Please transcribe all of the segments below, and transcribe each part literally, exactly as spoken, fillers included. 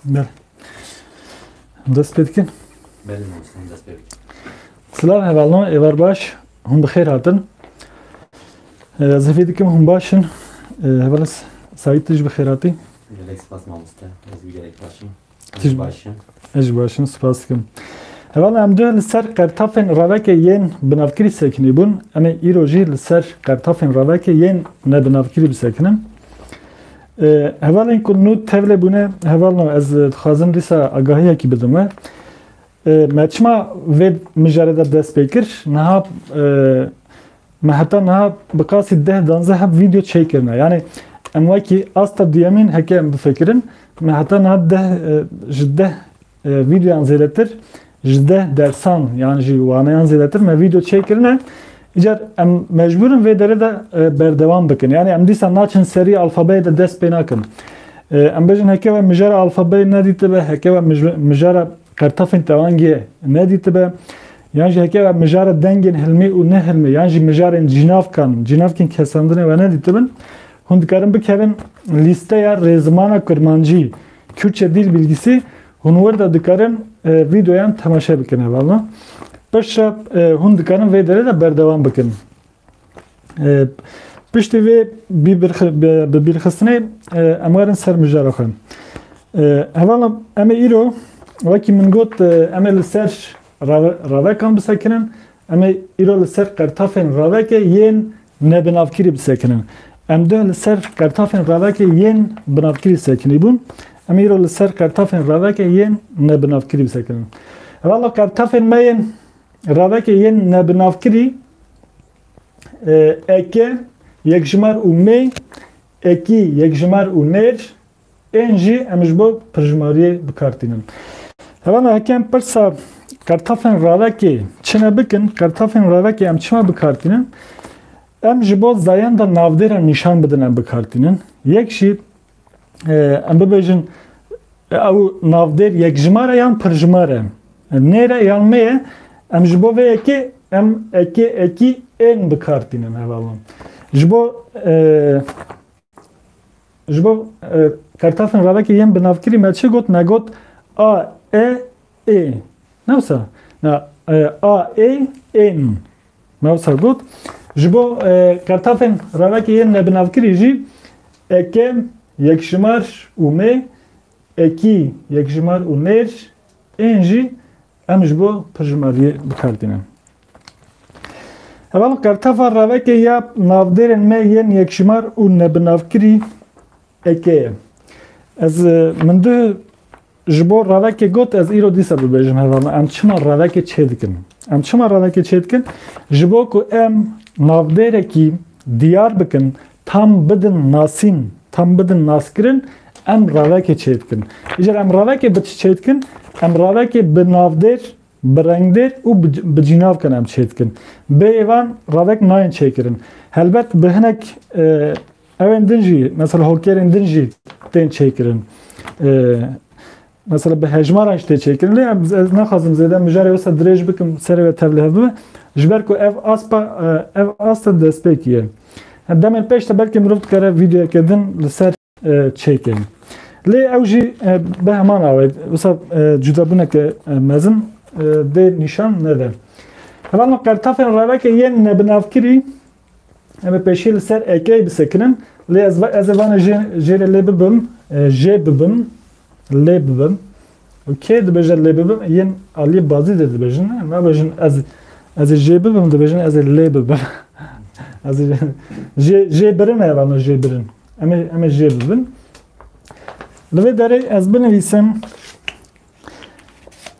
Belê. Dest pê dikin. Belê mamoste, dest pê bikin. Silav hevalno, êvar baş, hûn bi xêr hatin. Ee, Ez hêvî dikim hûn baş in. Ee, Heval Saîd, tu jî bi xêr hatî. Gelek spas mamoste. Ez jî gelek baş im. Tu jî- Baş im. Ez jî baş im, spas dikim. Heval, em duh li ser qertafên ravekê yên binavkirî sekinî bûn. Em ê îro jî li ser qertafên ravekê yên nebinavkirî bisekinin. Ee, hevalên ku nû tevlê bûne, hevalno, ez dixwazim dîsa agahiyekî bidim we. Ee, me çima vê mijare de dest pê kir? Niha, e, me heta niha bi qasî deh danzdeh heb vîdeo çêkirine. Yani em wekî asta duyemîn heke em bifikirin, me heta niha deh, e, ji deh, e, vîdeoyan zêdetir, ji deh dersan, yani jî waneyan zêdetir me vîdeo çêkirine. Îcar em mecbûr in vê derê de, e, berdewam bikin. Yani em dîsa naçin serî alfabeyê de dest pê nakin. E, em bêjin heke we mijara alfabeyê nedîtibe, heke we mij-, mijara qertafên tewangiyê nedîtibe, yan jî heke we mijara dengên hilmî û nehilmî, yan jî mijarên cînavkan, cînavkên kesandinê we nedîtibin, hûn dikarin bikevin lîsteya rêzimana kurmancî, Kürtçe dil bilgisi, hûn wir de dikarin, e, vîdeoyan temaşe bikin hevalno. Piştre, e, hûn dikarin vê derê de berdewam bikin. E, piştî vê bîbirxi-, bi-, bibîrxistinê, e, em werin ser mijara xwe. E, hevalno, em ê îro, wekî min got, e, em ê li ser rave-, ravekan bisekinin, em ê îro li ser qertafên ravekê yên nebinavkirî bisekinin. Em duh li ser qertafên ravekê yên binavkirî sekinî bûn. Em îro li ser qertafên ravekê yên nebinavkirî bisekinin. Hevalno, qertafên me yên ravekê yên nebinavkirî, e, eke, yekjimar û mê, ekî, yekjimar û nêr, ên jî em ji bo pirjimariyê bi kar tînin. Hevalno, heke em pirsa qertafên ravekê çi ne bikin, qertafên ravekê em çima bi kar tînin? Em ji bo zayenda navdêra nîşan bidin em bi kar tînin. Yek jî, e, em bibêjin, e, ew navdêr yekjimar e yan pirjimar e? E, nêr e yan mê ye? Em ji bo vê yekê em ekê, ekî, ên bi kar tînin hevalno. Ji bo, e, ji bo, e, qertafên ravekê yên binavkirî me çi got? Me got a, e, ê. Ne wisa? Na, e, a, ê, ên. Me wisa got. Ji bo, e, qertafên ravekê yên nebinavkirî jî eke, yekjimar û mê, ekî, yekjimar û nêr, ên jî em ji bo pirjimariyê bi kar tînin. Heval, qertafa ravekê ya navdêrên me yên yekjimar û nebinavkirî eke ye. Ez, e, min duh ji bo ravekê got, ez îro dîsa bibêjim hevalno. Em çima ravekê çêdikin? Em çima ravekê çêdikin? Ji bo ku em navdêrekî diyar bikin, tam bidin nasîn, tam bidin naskirin, em ravekê çêdikin. Îcar em ravekê bi çi çêdikin? Em ravekê bi navdêr, bi rengdêr û bi, bi cînavkan em çêdikin. Bê êvan ravek nayên çêkirin. Helbet bi hinek, e, ewên din jî, mesela hokerên din jî tên çêkirin. E, mesela bi hejmaran jî tê çêkirin. Lê em, ez naxwazim zêde mijarê wisa dirêj bikim, serê we tevlî hev bibe. Ji ber ku ev aspa, e, ev asta destpêkî ye. Demên pêş de belkî mirov dikare vîdeoyeke din li ser, e, çêke. Lê ew jî, e, bi heman awê, wisa, e, cudabûneke, e, mezin, e, dê nîşan nede. Hevalno, qertafên ravekê yên nebinavkirî, em ê pêşî li ser ekey bisekinin. Lê ez va-, ez ê vanê jê, jê rê lê bibim, e, jê bibim, lê bibim. Û kê dibêje lê bibim? Yên aliyê bazî de dibêjin, ne? Nabêjin ez, ez ê jê bibim, dibêjin ez ê lê bibim. Ez ê jê, jê birin e, vano jê birin. Em ê, em ê jê bibin. Li vê derê ez binivîsim.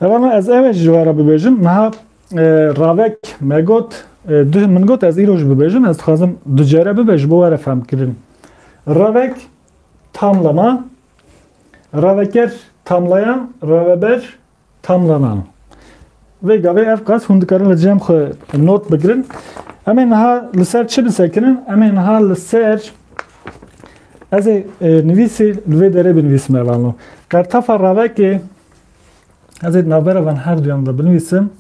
Evana ez ev ê ji we re bibêjim. Niha, e, ravek me got, e, du, min got ez îro jî bibêjim. Ez dixwazim du care bibe ji bo were fehmkirin. Ravek tamlama, raveker tamlayan, raveber tamlanan. Vê gavê ev qas hûn dikarin li cem xwe not bigirin. Em ê niha li ser çi bisekinin? Em ê niha li ser, ez ê, e, nivîsê li vê derê binivîsim evano. Qertafa ravekê, ez ê navbera van her duyan de binivîsim.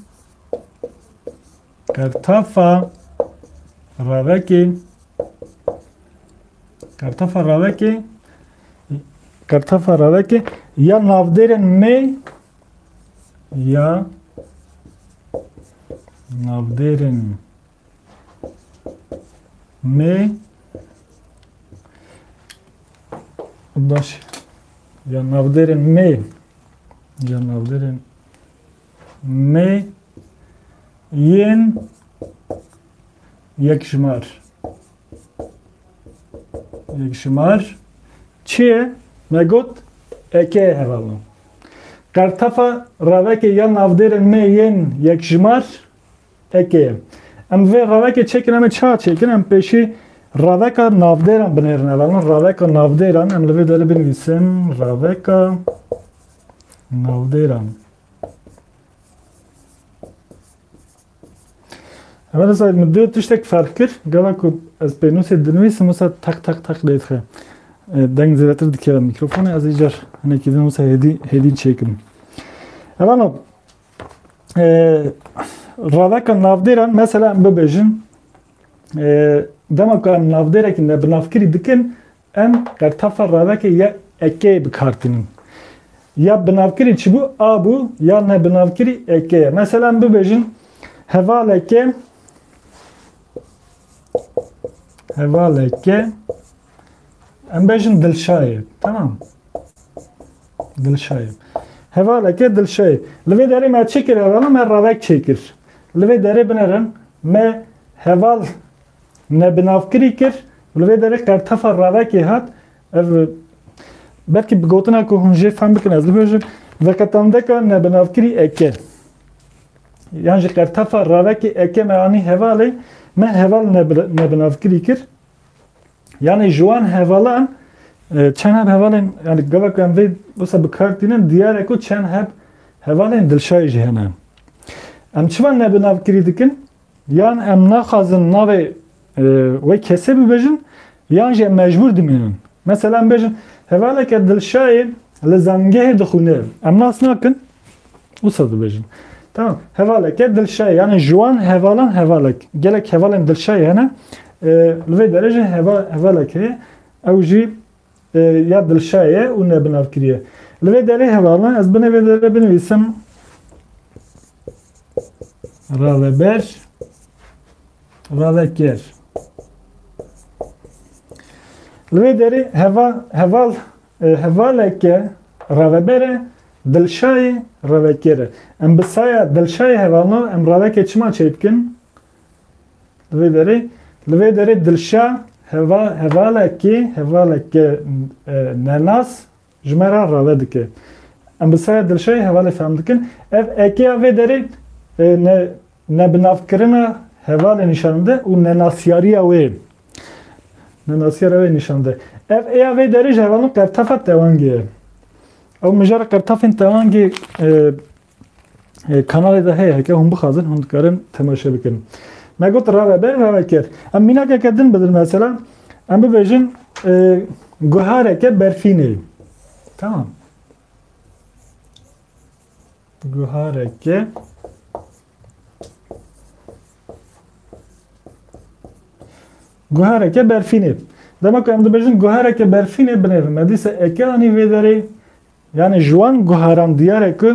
Qertafa ravekê, qertafa ravekê, qertafa ravekê Ya navdêrên mê, ya navdêrên mê, baş, ya navdêrên mê, ya navdêrên mê yên yekjimar. Yekjimar çi ye? Me got eke ye hevalno. Qertefa ravekê ya navdêrên mê yên yekjimar eke ye. Em vê ravekê çêkin, em ê çawa çêkin? Em pêşî raveka navdêran binêrin hevalno. Raveka navdêran, em li vê derê binivîsin. Raveka navdêran. Hevalê Saîd, min dê tiştek ferq kir. Gava ku ez pênûsê dinivîsim, wisa tak tak tak lê dixe. E, deng zêdetir dikeve mîkrofonê, ez îcar hinekî din wisa hêdî, hêdî çêkim. Hevalno, e, raveka navdêran, mesela em bibêjin, e, dema ku em navdêrekî nebinavkirî dikin, em qertefa ravekê ya eke bi kar tînin. Ya binavkirî çi bû? A bû, ya nebinavkirî eke ye. Mesela em bibêjin, hevaleke, hevaleke, em bêjin Dilşayê. Tamam. Dilşayê. Hevaleke Dilşayê. Li vê derê me çi kir hevalno? Me ravek çêkir. Li vê derê binêrin, me heval nebinavkirî kir, li vê derê qertefa ravekê hat. Ev, belkî bi gotina ku hûn jê fehm bikin, ez bibêjim, veqetandeka nebinavkirî eke. Yan jî qertefa ravekê eke me anî hevalê, me heval nebi-, nebinavkirî kir. Yani ji wan hevalan, e, çend heb hevalên, yani gava ku em vê wisa bi kar tînin, diyar e ku çend heb hevalên Dilşayê jî hene. Em çima nebinavkirî dikin? Yan em naxwazin navê, e, wê kesê bibêjin, yan jî em mecbûr dimînin. Mesela em bêjin, hevaleke Dilşayê li zangehê dixwîne. Em nas nakin, wisa dibêjin. Tamam. Hevaleke Dilşayê, yani ji wan hevalan hevalek. Gelek hevalên Dilşayê hene. E, li vê derê jî heva-, hevalek heye. Ew jî, e, ya Dilşayê ye û nebinavkirî ye. Li vê derê hevalan, ez binê vê derê binivîsim. Raveber, raveker. Li vê derê heval, heval, e, hevaleke raveber e, Dilşayê raveker e. Em bi saya Dilşayê hevalno, em ravekê çima çêdikin? Li vê derê, li vê derê Dilşa heva-, hevalekê, hevaleke, e, nenas, ji me re rave dike. Em bi saya Dilşayê hevalê fehm dikin. Ev eke ya vê derê, e, ne-, nebinavkirina hevalê nîşan dide û nenasyariya wê. Nenasyariya wê nîşan dide. Ev ê ya vê derê ji hevalin qertefa tewangê ye. Ew mijara qertefên tewangê, e, e, kanalê de heye, heke hûn bixwazin, hûn dikarin temaşe bikin. Me got rave ber, rave ker. Em mînakeke din bidin mesela, em bibêjin, e, guhareke berfînê. Tamam. Guhareke, guhareke berfînê. Dema ku em dibêjin guhareke berfînê, binêrin. Me dîsa eke anî vê derê, yani ji wan guharan diyar e ku,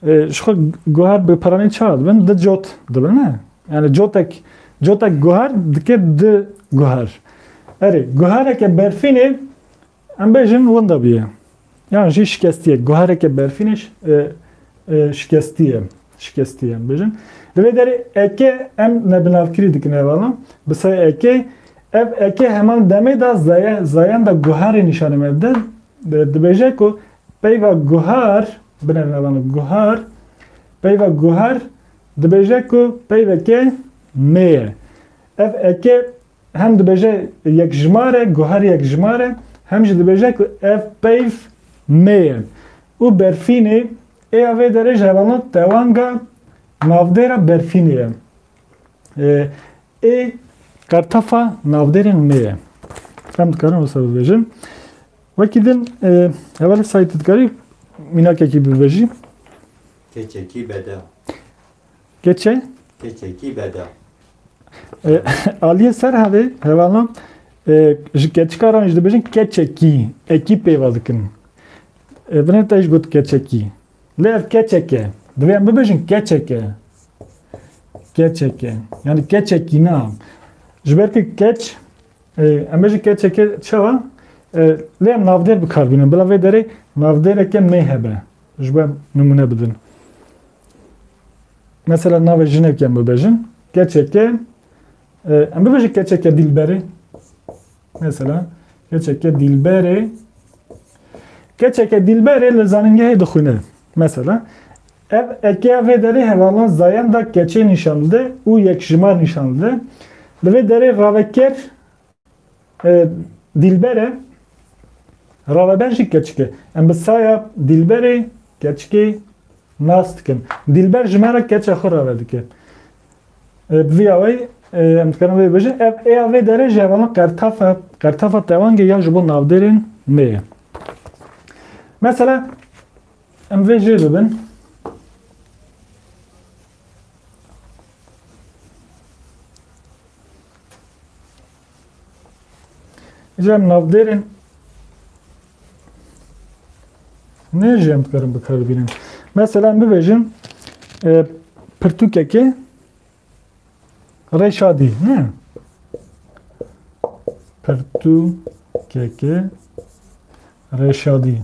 e, ji xwe guhar bi peranî çawa dibin? Di cot dibin, ne? Yani cotek, cotek guhar dike di guhar. Erê, guhareke berfînê, em bêjin winda bûye. Yan jî şikestiye. Guhareke berfînê ş-, e, e, şikestiye. Şikestiye em bêjin. Li vê derê eke em nebinavkirî dikin hevalan. Bi saya eke, ev eke heman demê de zaya-, zayenda guharê nîşanê me dide. Di-, dibêje ku peyva guhar, binêrin hevalan, guhar, peyva guhar dibêje ku peyveke mê ye. Ev eke hem dibêje yekjimar e, guhar yekjimar e, hem jî dibêje ku ev peyv mê ye. Û berfînê ê ya vê derê ji hevalno tewanga navdêra berfînê ye. E, ê qertefa navdêrên mê ye. Em dikarin wisa bibêjin. Wekî din, e, hevalê Saîd, tu dikarî mînakekî bibêjî? Keçekî bede. Keçe? Keçekî bede. E, aliyê ser hevê, hevalno, e, ji keçikaran jî dibêjin keçekî, ekî peyva dikin. E, binê te jî got keçekî. Lê ev keçek e. Divê em bibêjin keçek e. Keçek e. Yani keçekî na. Ji ber ku keç, e, em bêjin keçek e çawa? E, lê em navdêr bi kar bînin. Bila vê derê navdêreke mê hebe. Ji bo em nimûne bidin. Mesela navê jinekê em bibêjin. Keçeke, e, em bibêjin keçeke dîlberê. Mesela keçeke dîlberê. Keçeke dîlberê li zanîngehê dixwîne. Mesela ev eke ya vê derê hevalan zayenda keçê nîşan dide û yekjimar nîşan dide. Li vê derê raveker e, dîlber e, raveber jî keçik e. Em bi saya dîlberê keçikê nas dikin. Dîlber ji me re keça xwe rave dike. E, bi vî awayî, e, em dikarin vê bibêjin. Ev ê ya vê derê ji hevalan qertafa, qertafa tewangê ya ji bo navdêrên me ye. Mesela, em vê jê bibin. Îcar navdêrên nê jî em dikarin bikar bînin. Mesela em bibêjin, e, pirtûkekê rêşadî, ne? Pirtûkekê rêşadî.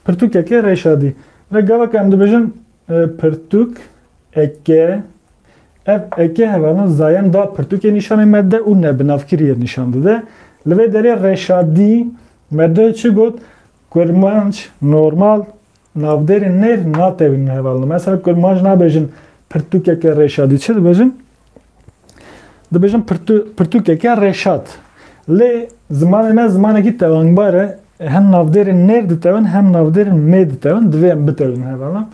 Pirtûkeke rêşadî. Ve gava ke em dibêjin, e, pirtûk, eke, ev eke hevalin zayenda pirtûkê nîşanê me dide û nebinavkiriyê nîşan dide. Li vê derê rêşadî me dê çi got? Kurmanc, normal, navdêrên nêr natewînin hevalin. Mesela kurmanc nabêjin pirtûkeke rêşadî. Çi dibêjin? Dibêjin pirtû-, pirtûkeke rêşat. Lê zimanê me zimanekî tewangbar e. Hem navdêrên nêr ditewin, hem navdêrên mê ditewin. Divê em bitewin hevala.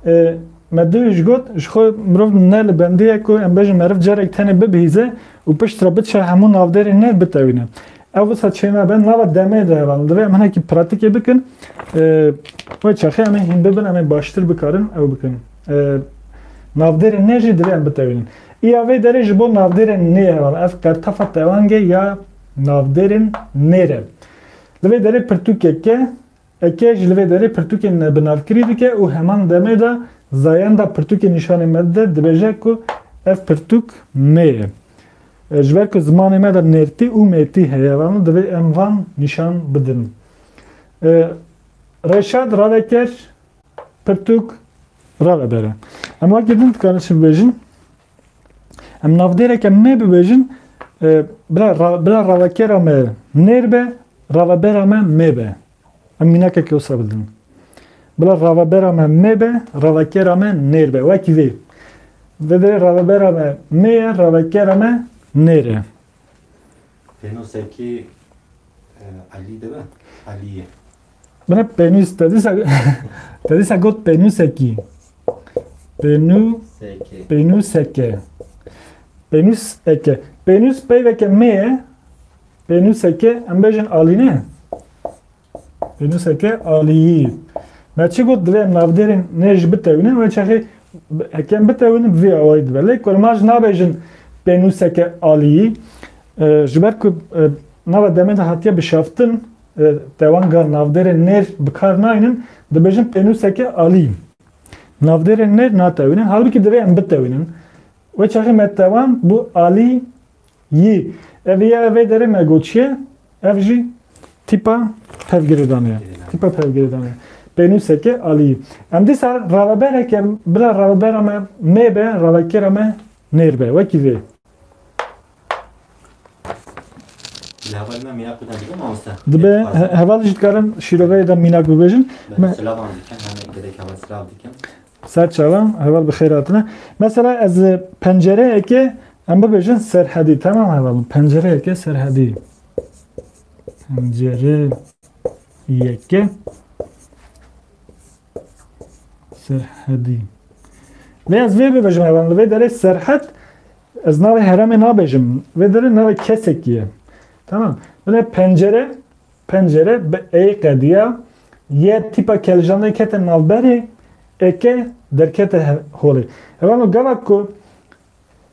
E, me dû ji got, ji xwe mirov ne li bendê ye ku em bêjin meriv carek tenê bibihîze û piştre biçe hemû navdêrên nêr bitewîne. Ev wisa çênabe, nava demê de hevalin. Divê em hinekî pratîkê bikin. E, wê çaxê em ê hîn bibin, em ê baştir bikarin ew bikin. E, navdêrên nê jî divê em bitewînin. Îya vê derê ji bo navdêrên nê hevalin. Ev qertafa tewangê ya navdêrên nêr e. Li vê derê pirtûkeke, eke jî li vê derê pirtûkên nebinavkirî dike û heman demê de zayenda pirtûkê nîşanê me dide, dibêje ku ev pirtûk mê ye. E, ji ber ku zimanê me de nêrtî û mêtî heye, van divê em van nîşan bidin. E, Reşad, raveker, pirtûk, ravebere. Em wekî din dikarin çi bibêjin? Em navdêreke mê bibêjin, e, bila ra-, bila ravekera me nêr be, ravebera me mê be. Em mînakeke wisa bidin. Bila ravebera me mê be, ravekera me nêr be. Wekî vê. Vê derê ravebera me mê ye, ravekera me nêr e. Pênûsekî, e, Elî dibe? Elî ye. Bine pênûs, te dîsa, te dîsa got pênûsekî. Pênû-, Sekê. Pênûseke. Pênûseke. Pênûs peyveke mê ye. Pênûseke, em bêjin alî ne? Pênûseke aliyî. Me çi got, divê em navdêrên nê jî bitewînin, wê çaxê heke em bitewînin bi vî awayî dibe. Lê kurmanc nabêjin pênûseke aliyî. E, ji ber ku, e, nava demê de hatiye bişaftin, e, tewanga navdêrên nêr bi kar naynin, dibêjin pênûseke alî. Navdêrên nêr natewînin, halbikî divê em bitewînin. Wê çaxê me tewan bû alî yî. Ev ya vê derê me got çi ye? Ev jî tîpa pevgirêdanê ye. Tîpa pevgirêdanê ye. Pênûseke alî yî. Em dîsa ravebereke bila ravebera me mê be, ravekera me nêr be. Wekî vê. Li hevalî me mînak bidin dibe mamoste. Dibe, Ê, he-, hevalî jî dikarin şîroveyê de mînak bibêjin. Belê Me- silavan dikin, hem gerek heval silav dikin. Ser çavan, heval bi xêr hatine. Mesela ez, e, pencereyeke, em bibêjin serhedî. Tamam heval, pencereyeke serhedî. Pencereyeke serhedî. Vê ez vê bibêjim heval, li vê derê serhed, ez navê heremê nabêjim. Vê derê navê kesekî ye. Tamam. Bine pencere, Pencere bi ê qediya, yê tîpa kelijanê kete navberê, eke derkete he-, holê. Hevalno gava ku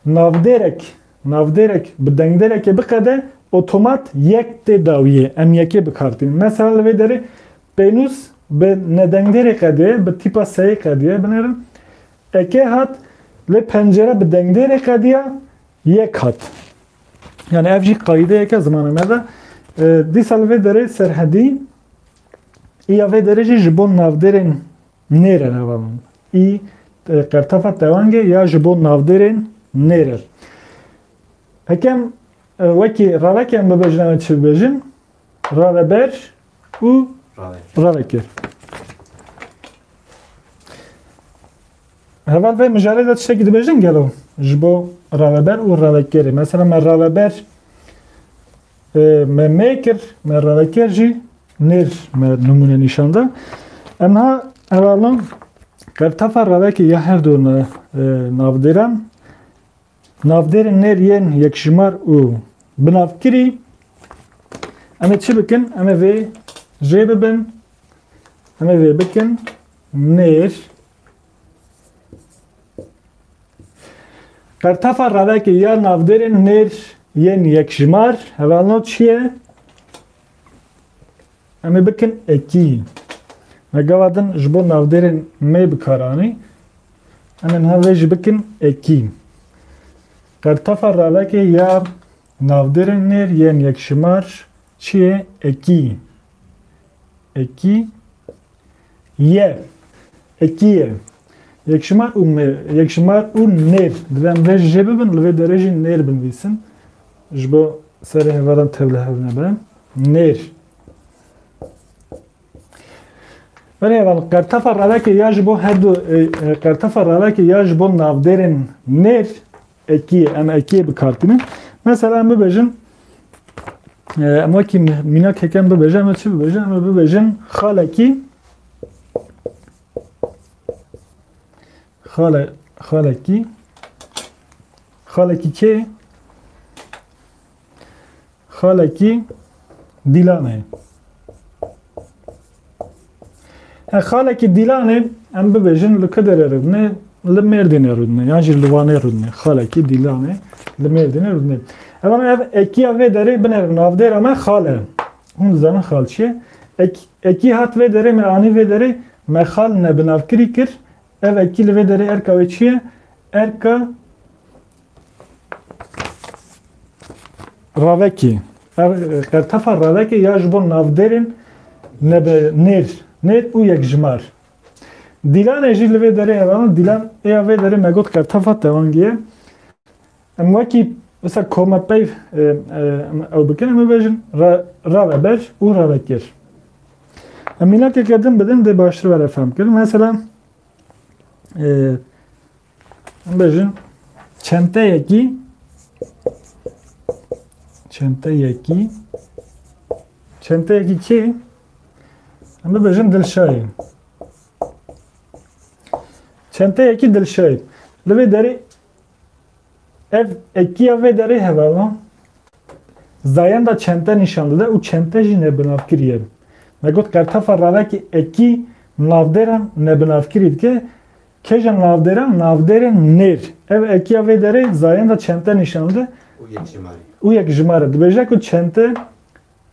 navdêrek, navdêrek bi dengdêrekê biqede, otomat yek tê dawiyê. Em yekê bi kar tînin. Mesela li vê derê pênûs bi nedengdêrê qediye, bi tîpa seyê qediye, binêrin. Ekê hat, lê pencere bi dengdêrê qediya, yek hat. Yani ev jî qaydeyeke zimanê me de. E, dîsa li vê derê serhedî, îya vê derê jî ji bo navdêrên nêr e, hevalin. Î, e, qertefa tewangê ya ji bo navdêrên nêr e. Hekem, e, wekî ravekê em bibêjin, em ê çi bibêjin? Raveber û Ravekir. Ravekir. Heval vê mijarê de tiştekî dibêjin gelo? Ji bo raveber û ravekirê. Mesela me raveber, e, me mê kir, me ravekir jî nêr me nimûne nîşan da. Em ha hevalin qertefa ravekê ya her du ne, e, navdêran, navdêrên nêr yên yekjimar û binavkirî, em ê çi bikin? Em ê vê jê bibin, em ê vê bikin nêr. Qertefa ravekê ya navdêrên nêr yên yekjimar, hevalno çi ye? Em ê bikin ekî. Me gava din ji bo navdêrên mê bi kar anî. Em ê niha vê jî bikin ekî. Qertefa ravekê ya navdêrên nêr yên yekjimar çi ye? Ekî. Ekî ye. Ekî ye. Yekjimar û me-, yekjimar û nêr. Divê em vê jê bibin, li vê derê jî nêr binivîsin. Ji bo serê hevalan tevlihev nebe. Nêr. Belê heval, qertefa ravekê ya ji bo her du, e, e, qertefa ravekê ya ji bo navdêrên nêr ekî, em ekiyê bi kar tînin. Mesela em bibêjin, e, em wekî mi-, mînak heke em bibêjin, em ê çi bibêjin? Em ê bibêjin xalekî, xale-, xalekî, xalekî kê? Xalekî Dîlanê. He, xalekî Dîlanê, em bibêjin li ku derê rûdine, li Mêrdînê rûdine, yan jî li Wanê rûdine. Xalekî Dîlanê li Mêrdînê rûdine. Evan ev ekiya vê derê binêrin navdêra me xal e. Hûn dizanin xal çi ye? Ek-, ekî hat vê derê, me anî vê derê, me xal nebinavkirî kir. Ev ekî li vê derê erka wê çi ye? Erka ravekî. Ev, e, qertefa ravekê ya ji bo navdêrên nebe-, nêr. Nêr û yekjimar. Dîlanê jî li vê derê hevalan, Dîlan êya vê derê me got qertefa tewangî ye. Em wekî, mesela kome peyv, e, e, em ew bikin, em bibêjin ra-, raveber û ravekir. Em mînakeke din bidin, dê baştir were fehm kirin. Mesela, e, em bêjin çenteyekî, çenteyekî, çenteyekî kê? Em bibêjin Dilşayê. Çenteyekî Dilşayê. Li vê derê ev ekiya vê derê hevalan zayenda çente nîşan dide û çente jî nebinavkirî ye. Me got qertefa ravekî ekî navdêran nebinavkirî dike. Kêja navdêran, navdêrên nêr. Ev ekiya vê derê zayenda çente nîşan dide Û yek jimare. Û yek jimare. Dibêje ku çente,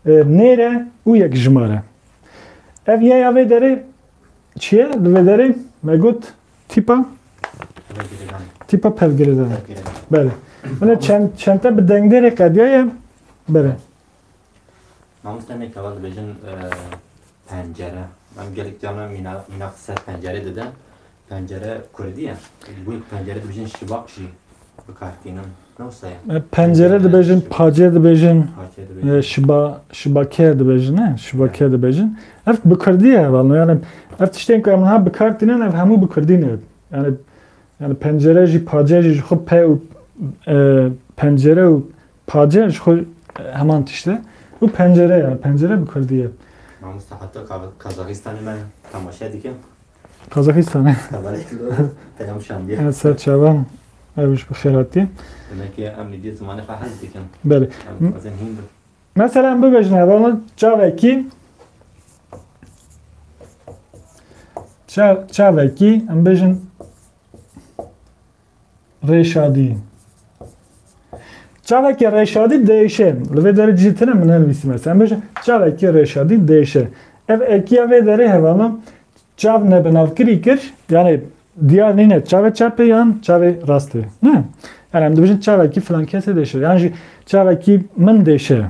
e, nêr e û yek jimare. Ev yeya vê derê çi ye? Li vê derê me got tîpa, Pevgirêdan. Tîpa pevgirêdan. Pevgirêdan. Belê. Bine çen-, çente bi dengdêrê qediyaye. Belê. Mamoste, em ê kava dibêjin, e, pencere. Em gelek carna mîna-, mînak ser pencere didin. Pencere kurdî ye. Bûn pencere dibêjin şibak jî bi kar tînin. Ne wisa ye? E, pencere dibêjin, pace dibêjin. Pace dibêjin. E, şiba-, şibake dibêjin, ne? Şibake dibêjin. Ev bi kurdî ye hevalno. Yani ev tiştên ku em niha bi kar tînin, ev hemû bi kurdî ne. Yani, yani pencere jî, pace jî ji xwe pe û, e, pencere û pace ji xwe, e, heman tişt e. Û pencere ye, pencere bi kurdî ye. Mamoste, heta Ka-, Kazaxistanê me temaşe dike. Kazaxistanê. Kazaxistanê peyam şandiye. Evet, ser çavan. Ev ji bi xêr hatiye. Demek ki em nîdî zimanê xwe hez dikin. Belê. Em dixwazin hîn bi- Mesela em bibêjin hevalno çavekî, ça-, çavekî, em bêjin Rêşadî. Çavekî Reşadî diêşe. Li vê derê cî tune min nenivîsîme. Em bêjin çavekî Reşadî diêşe. Ev ekiya vê derê hevalno çav nebinavkirî kir. Yani diyar nîne çavê çepê yan çavê rastê. Ne? Yani em dibêjin çavekî filan kesê diêşe. Yan jî çavekî min diêşe.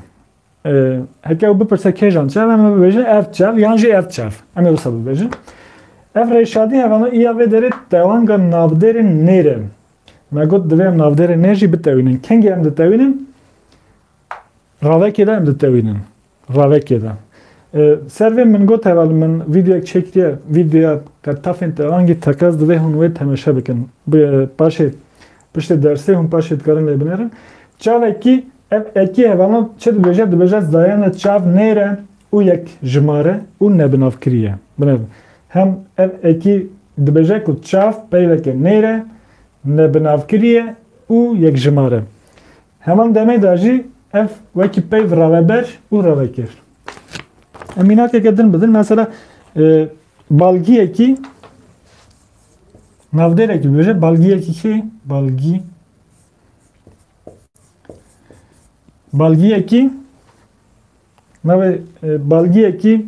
E, heke ew bipirse kêjan çav, em ê bibêjin ev çav, yan jî ev çav. Em ê wisa bibêjin. Ev Reşadî hevalno iya vê derê tewanga navdêrên nêr e. Me got divê em navdêrên nêr jî bitewînin. Kengî em ditewînin? Ravekê de em ditewînin. Ravekê de. E, ser vê min got heval min vîdeoyek çêkiriye, vîdeoya qertafên tewangî teqez divê hûn wê temaşe bikin. Bi, paşê, piştê dersê hûn paşê dikarin lê binêrin. Çavekî ev ekî hevalno çi dibêje? Dibêje zayenda çav nêr e û yek jimar e û nebinavkirî ye. Binêrin. Hem ev ekî dibêje ku çav peyveke nêr e, nebinavkirî ye û yekjimar e. Heman demê de jî ev wekî peyv raveber û ravekir. Em mînakeke din bidin, mesela, e, balgiyekî, navdêrekî bibêje, balgiyekî kê? Balgî. Balgiyekî, navê, e, balgiyekî,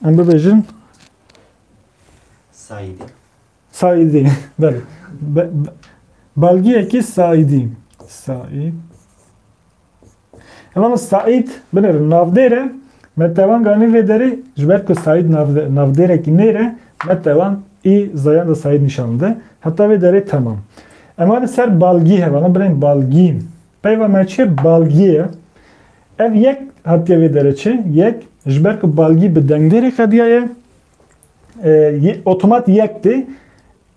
em bibêjin, Saîdî. Saîdî. Belê. Be-, be-, balgiyekî Saîdî. Saîd. Hevalno Saîd, binêrin, navdêr e. Me tewan ganî vê derê, ji ber ku Saîd navde-, navdêrekî nêr e, me tewan î zayenda Saîd nîşan de. Heta vê derê temam. Em ane ser balgî hevalno, binêrin balgî. Peyva me çi? Balgî ye. Ev yek hatiye vê derê çi? Yek, ji ber ku balgî bi dengdêrê qediyaye, e, ye-, otomat yek tê.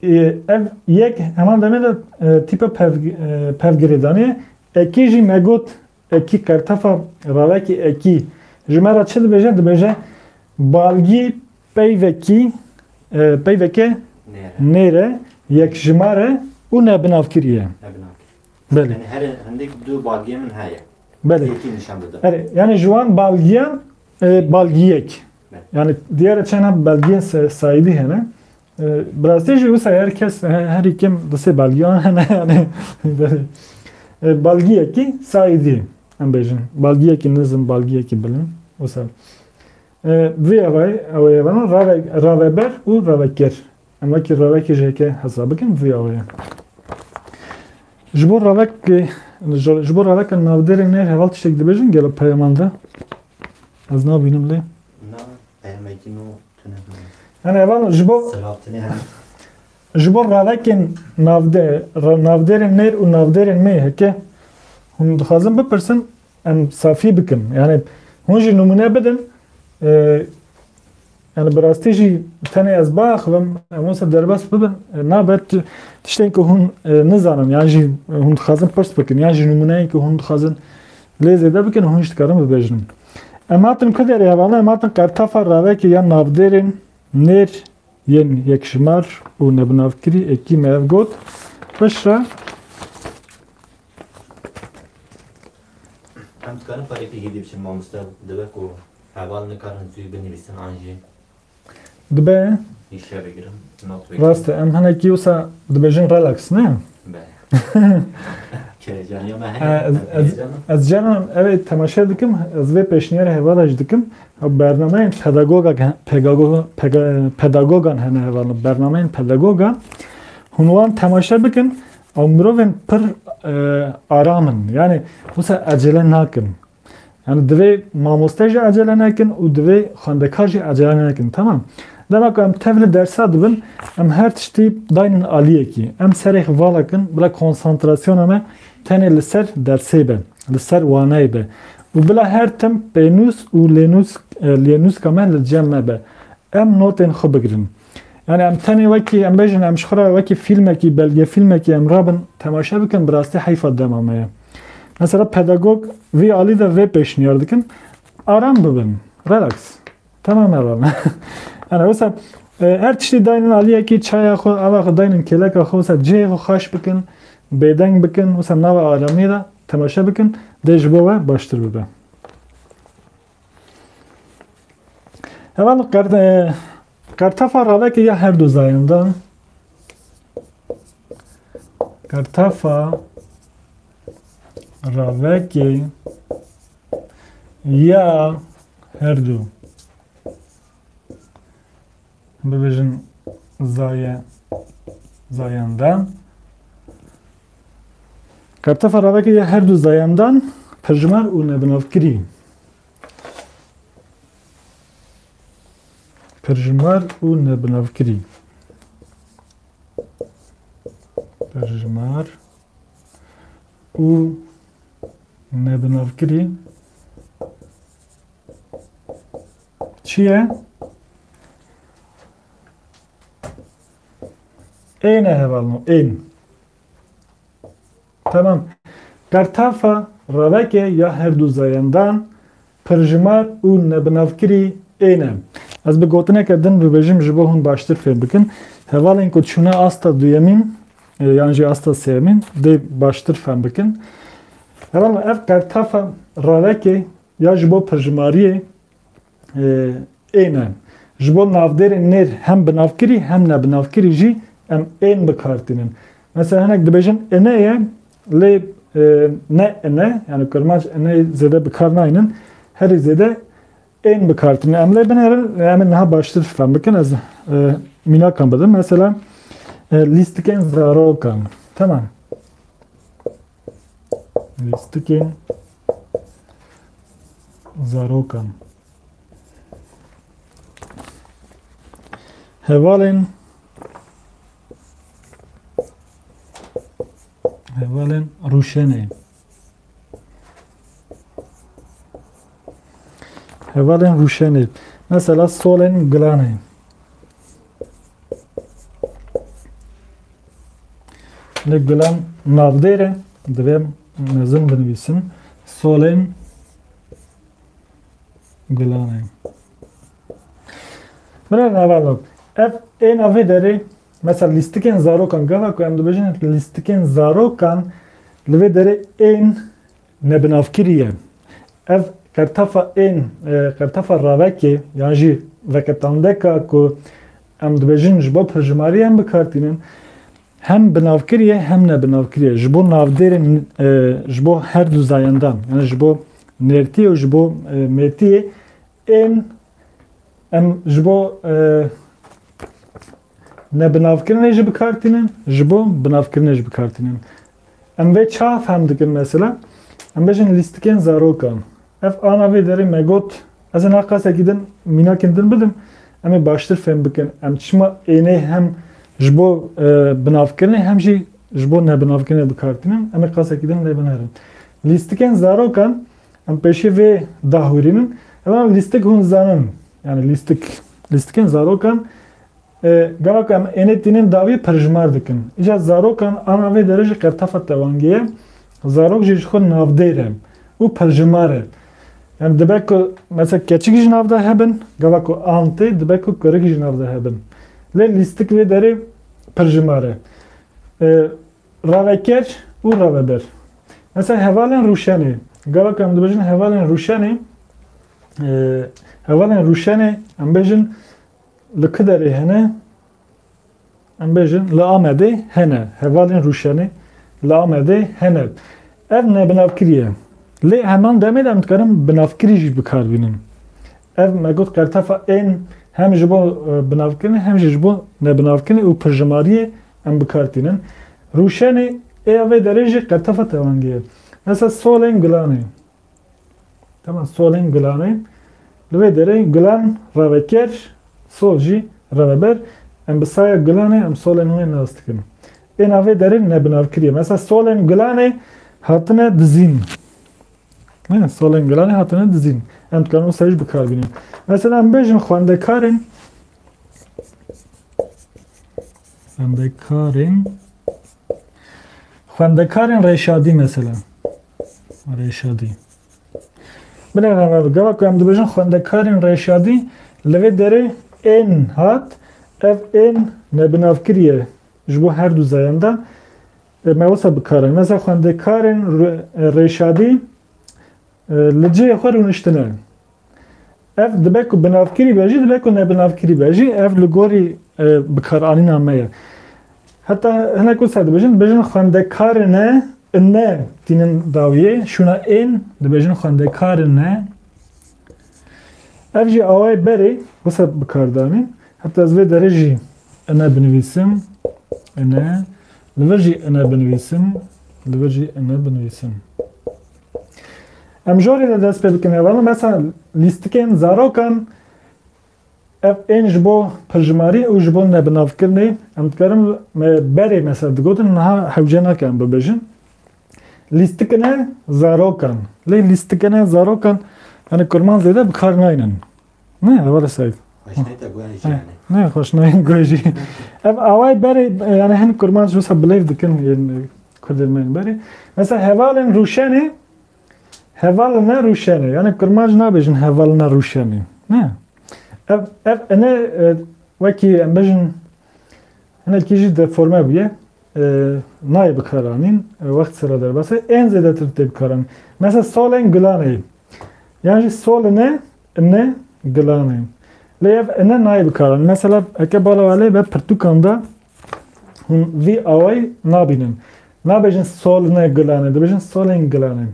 E, ev yek heman demê de, e, tîpa pev-, e, pevgirêdanê ye. Ekî jî me got, ekî qertefa ravekî ekî. Ji me re çi dibêje? Dibêje balgî peyvekî, e, peyveke Nêr e. Nêr e, yekjimar e û nebinavkirî ye. Nebinavkirî. Belê. Yani her hindek du balgiyê min heye. Belê. Yekî nîşan dide. Belê. Yani ji wan balgiyan, e, balgiyek. Belê. Yani diyar e çend balgiyên se-, Saîdî hene. E, bi rastî jî wisa her kes, he-, herî kêm du sê balgiyan hene yani. Belê. E, balgiyekî Saîdî em bêjin. Balgiyekî nizm, balgiyekî bilind. Wisa. E, vê awayê, awayê vana rave-, raveber û ravekir. Em wekî ravekê jê ke hesab bikin, vê awê ye. Ji bo ravek, ji, ji bo raveka navdêrê nêr heval tiştek dibêjin gelo peyaman de? Ez nabînim lê. Na, peyamekî nû tune bûne. Yani heval ji bo Selahattinê hem. Ji bo ravekên navde-, ra-, navdêrên nêr û navdêrên mê heke hûn dixwazin bipirsin, em safî bikin. Yani hûn jî nimûne bidin. E, yani bi rastî jî tenê ez biaxivim, em wisa derbas bibin. E, nabe tu-, tiştên ku hûn, e, nizanin, yan jî hûn dixwazin pirs bikin, yan jî nimûneyên ku hûn dixwazin lê zêde bikin, hûn jî dikarin bibêjin. Em hatin ku derê hevalno, em hatin qertefa ravekê ya navdêrên nêr yên yekjimar û nebinavkirî ekî me ev got. Piştre Em dikarin parêkê hêdî biçin, mamoste, dibe ku heval nikarin zû binivîsin an jî Dibe. Hîşe bigirin, not bigirin. Rast e, em hinekî wisa dibêjin relax, ne? Be. Kêjaniya me E, heye, ez, em ez, heyecana. Ez caran ev ê temaşe dikim, ez vê pêşniyarê hevala jî dikim. Bernameyên pedagoga, pedagoga, pega-, pedagogan hene hevalno. Bernameyên pedagoga. Hûn wan temaşe bikin. Ew mirovên pir, e, aram in. Yani, wisa ecele nakin. Yani, divê mamoste jî ecele nekin û divê xwendekar jî ecele nekin. Tamam. Dema ku em tev li dersa dibin, em her tiştî daynin aliyekî. Em serê xwe vala kin, bila konsantrasyona me tenê li ser dersê be, li ser waneyê be. Û bila her tim pênûs û lênûs-, e, lênûska me li cem me be. Em notên xwe bigirin. Yani em tenê wekî, em bêjin, em ji xwe re wekî fîlmekî, belgefîlmekî em rabin, temaşe bikin, bi rastî heyfa dema me ye. Mesela pedagog vî alî de vê pêşniyar dikin, aram bibin, relax. Tamam aram. Yani wisa, e, her tiştî daynin aliyekî çaya xwe, ava xwe daynin kêleka xwe, wisa cihê xwe xweş bikin, bêdeng bikin, wisa nava aramiyê de temaşe bikin, dê ji bo we baştir bibe. Heval qer-, e, qertefa ravekê ya her du zayendan. Qertefa ravekê ya her du, bibêjin zaye-, zayendan. Qertefa ravekê ya her du zayendan, pirjimar û nebinavkirî. Pirjimar û nebinavkirî. Pirjimar û nebinavkirî çi ye? Ên e hevalno, ên. Tamam. Qertefa ravekê ya her du zayendan, pirjimar û nebinavkirî ên e. Ez bi gotineke din bibêjim ji bo hûn baştir fêm bikin. Hevalên ku çûne asta duyemîn, e, yan jî asta sêyemîn, dê baştir fêm bikin. Hevalno, ev qertefa ravekê ya ji bo pirjimariyê, e, ên e. Ji bo navdêrên nêr hem binavkirî hem nebinavkirî jî em ên bi kar tînin. Mesela hinek dibêjin ine ye, lê, e, ne ine, yani kirmanc ine zêde bi kar naynin. Herî zêde ên bi kar tînin. Em lê binêrin, em ê niha baştir fem bikin. Ez, e, mînakan bidim. Mesela, e, lîstikên zarokan. Tamam. Lîstikên zarokan. Hevalên, hevalên rûşenê. Hevalên rûşenê. Mesela solên gilanê. Lê gilan navdêr e, divê mezin binivîsim. Solên gilanê. Bira navalo. Ev ên a vê derê, mesela lîstikên zarokan, gava ku em dibêjin lîstikên zarokan, li vê derê ên nebinavkirî ye. Ev qertefa ên, e, qertefa ravekê, yan jî veqetandeka ku em dibêjin ji bo pirjimarî em bi kar tînin, hem binavkirî ye, hem nebinavkirî ye. Ji bo navdêrên, e, ji bo her du zayendan, yani ji bo nêrtiyê û ji bo, e, mêrtiyê, ên em ji bo, e, nebinavkirinê jî bi kar tînin, ji bo binavkirinê jî bi kar tînin. Em vê çawa fehm dikin mesela? Em bêjin lîstikên zarokan. Ev ana vê derê me got, ez ê niha qasekî din mînakên din bidim, em ê baştir fêm bikin. Em çima ênê hem ji bo, e, binavkirinê hem jî ji bo nebinavkirinê bi kar tînin, em ê qasekî din lê binêrin. Lîstikên zarokan, em pêşî vê dahûrînin. Evan lîstik hûn zanin, yani lîstik, lîstikên zarokan, e, gava ku em ênê tînin dawî pirjimar dikin. Îca zarokan ana vê derê jî qertefa tevangê ye. Zarok jî ji xwe navdêr e û pirjimar e. Yani dibe ku mesela keçik ji nav de hebin, gava ku an tê, dibe ku kurik ji nav de hebin. Lê lîstik vê derê pirjimar e. E, raveker û raveber. Mesela hevalên rûşenê. Gava ku em dibêjin hevalên rûşenê, e, hevalên rûşenê, em bêjin li ku derê hene? Em bêjin li Amedê hene. Hevalên rûşenê li Amedê hene. Ev nebinavkirî ye. Lê heman demê de em dikarin binavkirî jî bi kar bînin. Ev me got qertefa ên hem ji bo, e, binavkirinê hem jî ji bo nebinavkirinê û pirjimariyê em bi kar tînin. Rûşenê ê ya vê derê jî qertefa tevangê ye. Mesela solên gulanê. Tamam, solên gulanê. Li vê derê gulan reveker, sol jî reveber. Em bi saya gulanê em solên wê nas dikin. Ê navê derê nebinavkirî ye. Mesela solên gulanê hatine dizîn. Ne, solên gulanê hatine dizîn. Em dikarin wisa jî bi kar bînin. Mesela em bêjin xwendekarên, xwendekarên, xwendekarên Rêşadî mesela. Rêşadî. Binêrin, gava ku em dibêjin xwendekarên Rêşadî, li vê derê ên hat, ev ên nebinavkirî ye. Ji bo her du zayan de, e, me wisa bikarin. Mesela xwendekarên Rê-, e, Rêşadî, e, li cihê xwe rûniştine. Ev dibe ku binavkirî be jî, dibe ku nebinavkirî be jî, ev li gorî, e, bikaranîna me ye. Heta hinek wisa dibêjin, dibêjin xwendekarine ine tînin dawiyê, şûna ên dibêjin xwendekarine. Ev jî awayê berê wisa bi kar danîn. Heta ez vê derê jî ine binivîsim. Ine. Li vir jî ine binivîsim. Li vir jî ine binivîsim. Em jorê de dest pê bikin hevalno. Mesela lîstikên zarokan, ev ên ji bo pirjimarî û ji bo nebinavkirinê, em dikarin me berê mesela digotin, niha hewce nake em bibêjin. Lîstikine zarokan. Lê lîstikine zarokan, yani kurman zêde bi kar naynin. Ne, hevala Seîd? Xweşnayî te guhê jî He, yani. Ne, xweşnayî guhê jî. Ev away berê, yani hin kurmanc wisa bilêv dikin, yani kurdên me berê. Mesela hevalên rûşenê, hevalina rûşenê. Yani kurmanc nabêjin hevalina rûşenê. Ne? Ev, ev ene, e, wekî em bêjin, hinekî jî deforme bûye. E, nayê bikaranîn, e, wext sira derbasê, ên zêdetir tê bikaranîn. Mesela solên gulanê. Yan jî soline, ine, gulanê. Lê ev ine nayê bikaranîn. Mesela heke bala welê be pirtûkan de hûn vî awayî nabînin. Nabêjin soline gulanê, dibêjin solên gulanê.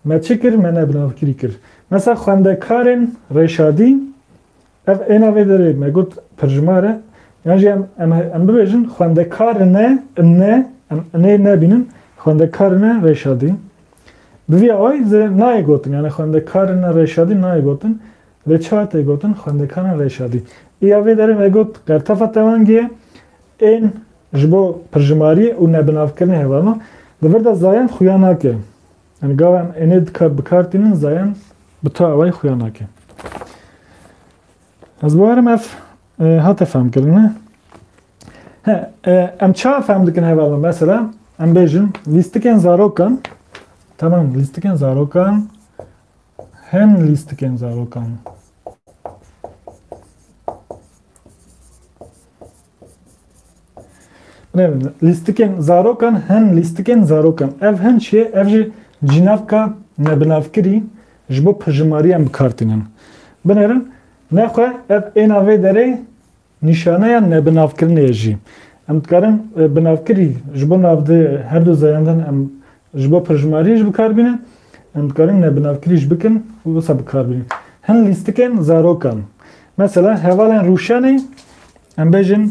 Me çi kir? Me nebinavkirî kir. Mesela xwendekarên Rêşadî, ev êna vê derê me got pirjimar e. Yan jî em, em, em bibêjin xwendekarine, ine, em inê nebînin, xwendekarine Rêşadî. Bi vî awayî zê nayê gotin, yani xwendekarine Rêşadî nayê gotin. Lê çawa tê gotin? Xwendekarine Rêşadî. Îya vê derê me got qertefa tewangê ên ji bo pirjimariyê û nebinavkirinê hevalno. Li vir de zayend xuya nake. Yani gava em ênê dika-, bi kar tînin, zayend bi tu awayî xuya nake. Ez bawerim ev, e, hate fehmkirinê. He, e, em çawa fehm dikin hevalno? Mesela, em bêjin, lîstikên zarokan, tamam, lîstikên zarokan, hin lîstikên zarokan. Ne, lîstikên zarokan, hin lîstikên zarokan. Ev hin çi ye? Ev jî cînavka nebinavkirî ji bo pirjimarî em bi kar tînin. Binêrin, nexwe ev êna vê derê nîşaneya nebinavkirinê ye jî. Em dikarin, e, binavkirî ji bo navdê her du zayendan em ji bo pirjimariyê jî bi kar bînin, em dikarin nebinavkirî jî bikin û wisa bi kar bînin. Hin lîstikên zarokan. Mesela hevalên rûşenê, em bêjin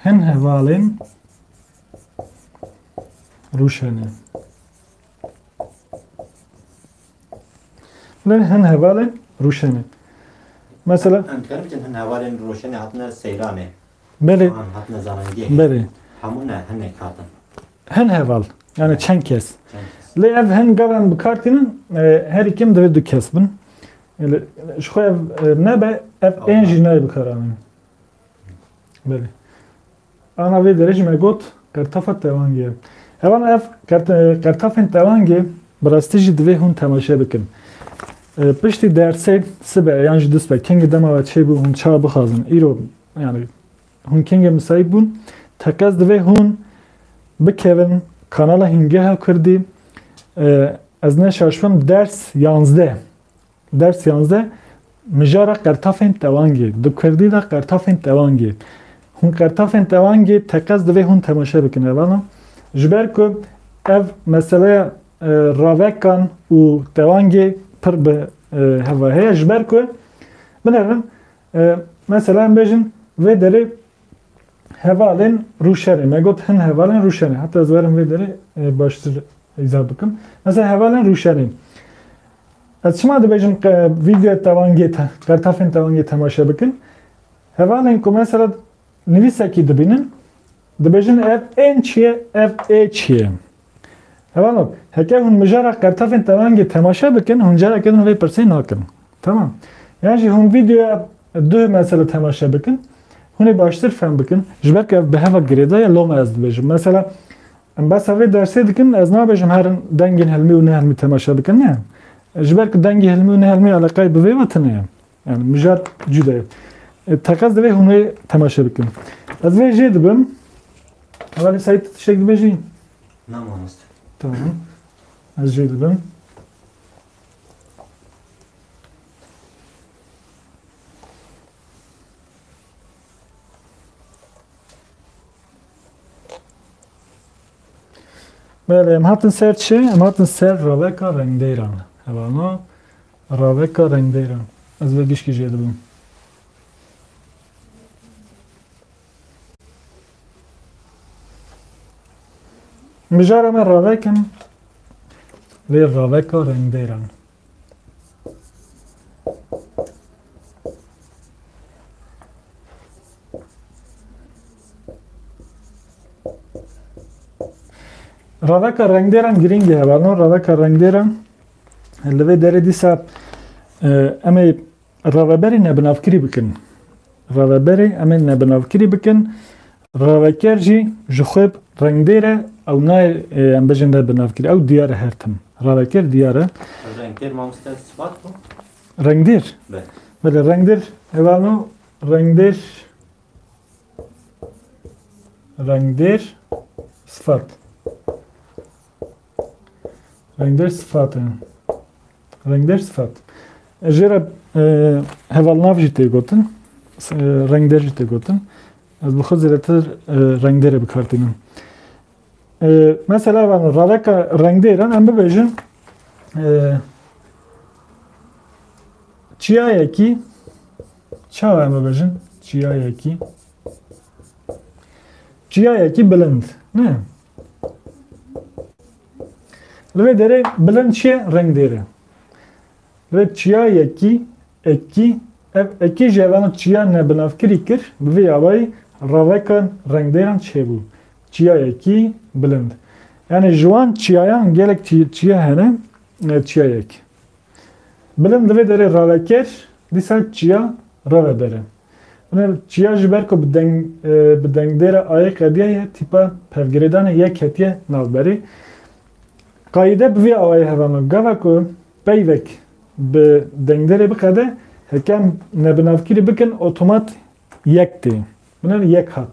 hin hevalên rûşenê. Lê hin hevalên rûşenê. Mesela Em dikarin bikin hin hevalên rûşenê hatine seyranê. Belê. An hatine zanangehê. Belê. Hemû ne, hinek hatin. Hin heval, yani çend kes. Çend kes. Lê ev hin gava em bi kar tînin, e, herî kêm divê du kes bin. Lê ji xwe ev, e, nebe, ev ên jî nayê bikaranîn. Belê. Ana vê derê jî me got, qertafa tewangê ye. Hevalno ev qert-, qertafên tewangê bi rastî jî divê hûn temaşe bikin. E, piştî dersê sibe yan jî dusibe, kengî dema we çêbû hûn çawa bixwazin. Îro, yani, hûn kengê misaît bûn. Teqez divê hûn bikevin kanala Hîngeha Kurdî. E, ez ne şaş bim, ders yanzdeh. Ders yanzdeh, mijara qertafên tewangê. Di kurdî de qertafên tewangê. Hûn qertafên tewangê teqez divê hûn temaşe bikin, hevalno. Ji ber ku ev meseleya, e, ravekan û tewangê pir bi, e, heva heye. Ji ber ku, binêrin, e, mesela em bêjin vê derê hevalên rûşenê. Me got hin hevalên rûşenê. Heta ez werim vê derê, e, baştir îzah bikim. Mesela hevalên rûşenê. Ez çima dibêjim qe-, vîdeoya tewangê te-, qertafên tewangê temaşe bikin? Hevalên ku mesela nivîsekî dibînin, dibêjin ev ên çi ye, ev ê çi ye? Hevalno, heke hûn mijara qertafên tewangê temaşe bikin, hûn careke din vê pirsê nakin. Tamam. Yan jî hûn vîdeoya duh mesela temaşe bikin, hûn ê baştir fehm bikin. Ji ber ku ev bi heva girêdayî ye, loma ez dibêjim. Mesela, em behsa vê dersê dikin, ez nabêjim herin dengên hilmî û nehilmî temaşe bikin, ne? Ji ber ku dengê hilmî û nehilmî eleqeyê bi vê ve tune ye. Yani mijar cuda ye. E, teqez divê hûn wê temaşe bikin. Ez vê jê dibim. Hevalê Seîd, tu tiştek dibêjî? Na mamoste. Tamam. Ez jê dibim. Belê, em hatin ser çi? Em hatin ser raveka rengdêran. Hevano, raveka rengdêran. Ez vê gişkî jê dibim. Mijara me ravek in, lê raveka rengdêran. Raveka rengdêran girîng e, hevalno, raveka rengdêran li vê derê dîsa, e, em ê raveberê nebinavkirî bikin. Raveberê em ê nebinavkirî bikin. Raveker jî ji xwe rengdêr e, ew nayê, e, em bêjin nebinavkirî. Ew diyar e her tim. Raveker diyar e. Rengdêr mamoste sifat bû? Rengdêr? Be. Belê, rengdêr, hevalno, rengdêr, rengdêr sifat. Rengdêr sifat e. Rengdêr sifat. Jê re, e, hevalnav jî tê gotin. S-, e, rengdêr jî tê gotin. Ez bi xwe zêdetir, e, rengdêrê bi kar tînim. E, mesela, van raveka rengdêran em bibêjin, e, çiyayekî, çawa em bibêjin? Çiyayekî, çiyayekî bilind, ne? Li vê derê bilind çi ye? Rengdêr e. Li vê çiyayekî, ekî, ev ekî jî hevano çiya nebinavkirî kir, bi vê awayî raveka rengdêran çêbû. Çiyayekî bilind. Yani ji wan çiyayan gelek çi-, çiya hene, e, çiyayek. Bilind li vê derê raveker, dîsa çiya raveber e. Hûn çiya ji ber ku bi deng, e, bi dengdêra ayê qediyaye, tîpa pevgirêdanê yek ketiye navberê. Qayîde bi vê awayî hevano. Gava ku peyvek bi dengdêrê biqede, heke em nebinavkirî bikin, otomat yek tê. Hûn yek hat.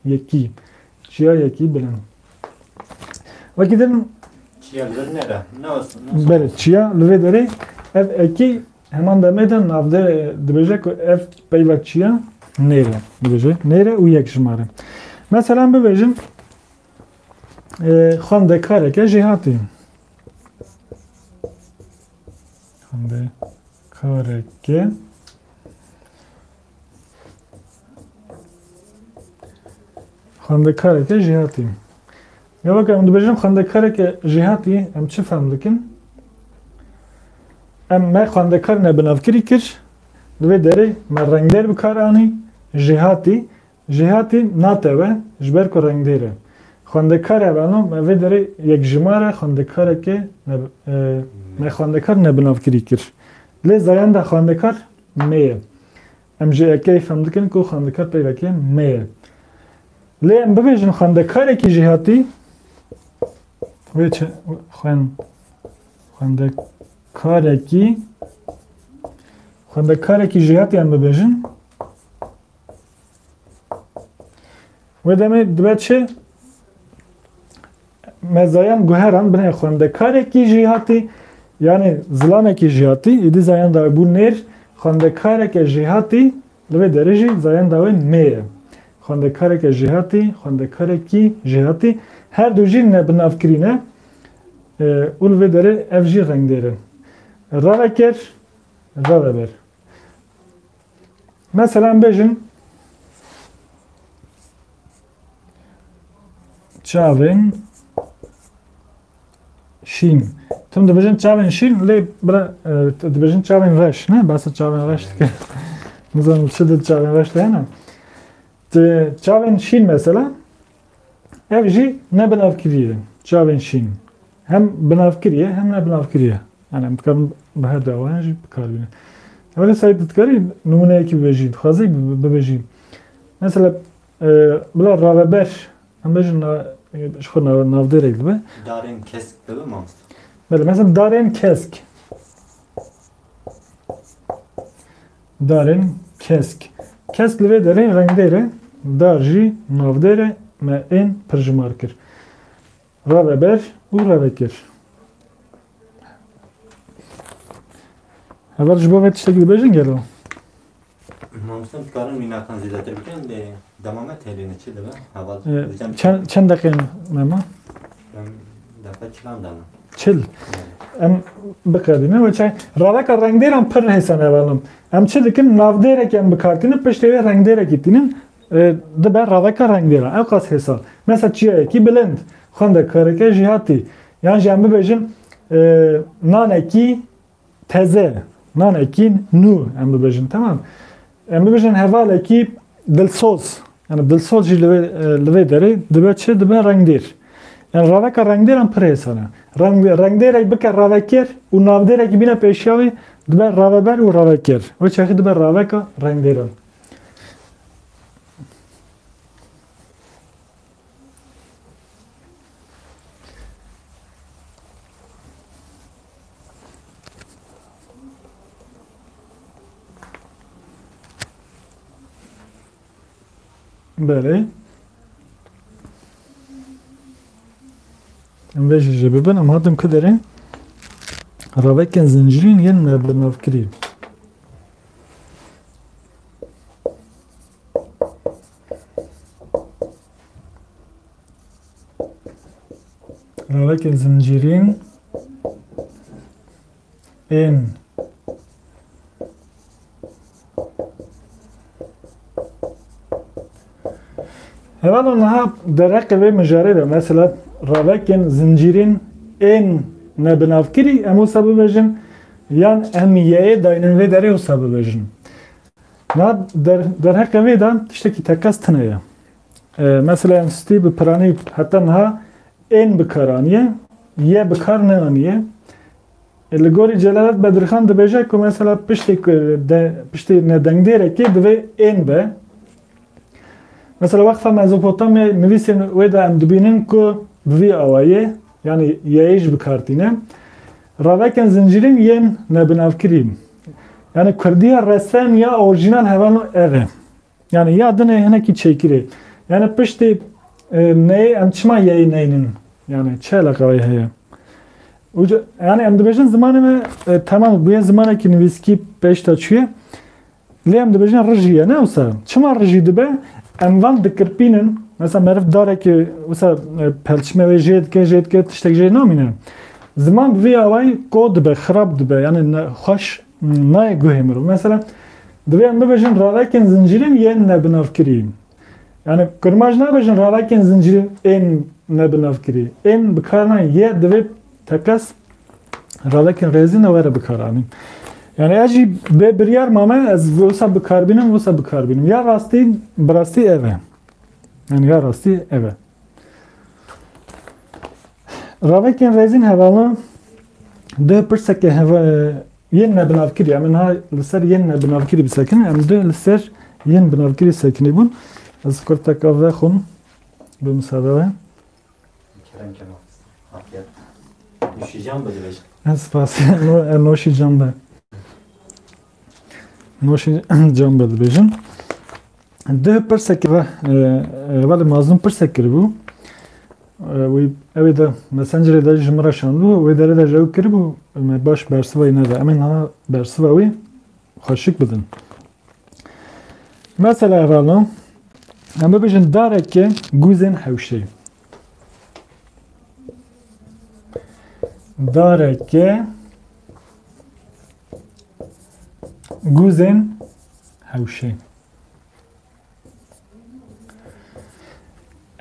Yekî. Çiya yekî bilind. Wekî din. Çiya li vir nere. Ne olsun, ne olsun. Belê, çiya li vê derê ev ekî heman demê de navdê dibêje ku ev peyva çiya nêre dibêje. Nêre û yek jimare. Mesela bibêjin, e, xwendekareke jêhatî. Xwendekareke Xwendekareke jêhatî. Ya weke em dibêjin xwendekareke jêhatî, em çi fehm dikin? Em me xwendekar nebinavkirî kir, li vê derê me rengdêr bi kar anî, jêhatî. Jêhatî natewe, ji ber ku rengdêr e. Xwendekar e, beno, me vê derê yekjimar e, xwendekareke ne-, e, me xwendekar nebinavkirî kir. Lê zayenda xwendekar me ye. Em ji ekey fehm dikin ku xwendekar peyvekê me ye. Lê em bibêjin xwendekarekî jêhatî, wê çi, xwen-, xwendekarekî, xwendekarekî jêhatî em bibêjin. Wê demê dibe çi? Me zayan guheran binê xwendekarekî jêhatî, yanî zilamekî jêhatî, êdî zayan da bû nêr, xwendekareke jêhatî, li vê derê jî zayan da wê nê ye. Xwendekareke jêhatî, xwendekarekî jêhatî, her du jî nebinavkirî ne, e, û li vê derê ev jî rengdêr in. Raveker, raveber. Mesela em bêjin çavên şîn. Tim dibêjin çavên şîn, lê bira, e, tu dibêjin çavên reş, ne? Basa çavên reş dike. Nizanim çi di çavên reş de hene. Ti çavên şîn mesela, ev jî ne binavkirî ye. Çavên şîn. Hem binavkirî ye, hem ne binavkirî ye. Yani em dikarin bi her du awayan jî bi kar bînin. Ew ê sayê tu dikarî nimûneyekî bibêjî, dixwazî bi-, bibêjî. Mesela, e, bila raveber, em bêjin na-, ji xwe nav-, navdêrek dibe. Darên kesk dibe mamoste. Belê, mesela darên kesk. Darên kesk. Kesk li vê derê rengdêr e, dar jî navdêr e, me ên pirjimar kir. Raveber û ravekir. Heval ji bo vê tiştekî dibêjin gelo? Mamoste, em dikarin mînakan zêdetir bikin, lê dema me têlîne çi dibe? Heval, e, diyeceğim çend, çend deqeyên me ma? Em, def-, Çil. Em biqedînin û çay. Raveka rengdêran pir hêsan hevalin. Em çi dikin? Navdêrek em bikartînin, piştê wê rengdêrekî tînin, e, dibe raveka rengdêran. Ew qas hêsan. Mesela çiyayekî bilind, xwendekareke jêhatî. Yan jî em bibêjin, e, nanekî teze, nanekî nû em bibêjin, temam. Em bibêjin hevalekî dilsoz. Yani dilsoz jî li vê, e, li vê derê dibe çi? Dibe rengdêr. Yani raveka rengdêran pir hêsan e. Reng, rengdêrek bike ravekêr û navdêrekî bîne pêşiya wê dibe raveber û ravekêr. Wê çaxî dibe raveka rengdêran. Belê. Em vê jî jê bibin, em hatin ku derê? Ravekên zincîrîn yên nebinavkirî. Ravekên zincîrîn ên. Hevalno niha derheqê vê mijarê de, mesela ravekên zincîrîn ên nebinavkirî, em wisa bibêjin, yan em yeyê daynin vê derê wisa bibêjin. Na der, derheqê vê de tiştekî teqez tune ye. E, mesela em stî bi piranî heta niha ên bi kar aniye, ye bi kar neaniye. E, li gorî Celalet Bedirxan dibêje ku mesela piştê ku de, piştê nedengdêrekê divê ên be. Mesela Wexfa Mezopotamyayê nivîsên wê de em dibînin ku bi vî awayê, yani yeyê jî bi kar tîne. Ravekên zincîrîn yên nebinavkirî. Yani kurdiya resen ya orjînal hevalno ev e. Yani ya din e hinekî çêkirê. Yani piştê, e, neyê em çima yeyê neynin? Yani çi eleqa wê heye? Uca, yani em dibêjin zimanê me, e, temam bûye zimanekî nivîskî pêş de çûye. Lê em dibêjin rijî ye, ne wisa? Çima rijî dibe? Em van dikirpînin. Mesela meriv darekê wisa, e, pelçimê wê jê dike, jê dike, tiştek jê namîne. Ziman bi vî awayî ko dibe, xirab dibe. Yani ne, xweş nayê guhê mirov. Mesela divê em bibêjin ravekên zincîrîn yên nebinavkirî. Yani kurmac nabêjin ravekên zincîrîn ên nebinavkirî. Ên bi kar nayê, ye divê teqez ravekên rêzîn de were bikaranîn. Yani ez jî bê biryar mame, ez wisa bikarbînim, wisa bikarbînim. Ya rastî, bi rastî ev e. Yani ya rastî ev e. Ravekên rêzîn hevalno, duh pirseke heva-, yên nebinavkirî. Em niha li ser yên nebinavkirî bisekinin. Em duh li ser yên binavkirî sekinî bûn. Ez kurteka vexwim bi misade we. Kerem kema. Afiyet. Nuşican be dibêjin. Ez spas. No, e, noşî can be. Noşî can be dibêjin. Duh pirseke ve, e, e, Hevalê Mazlûm pirsek kiribû. E, wî, ew ê de Messengerê de ji min re şandibû, wê derê de ji ew kiribû, me baş bersiva wî neda. Em ê niha bersiva wî xweşik bidin. Mesela hevalno, em bibêjin dareke gûzên hewşê. Dareke gûzên hewşê.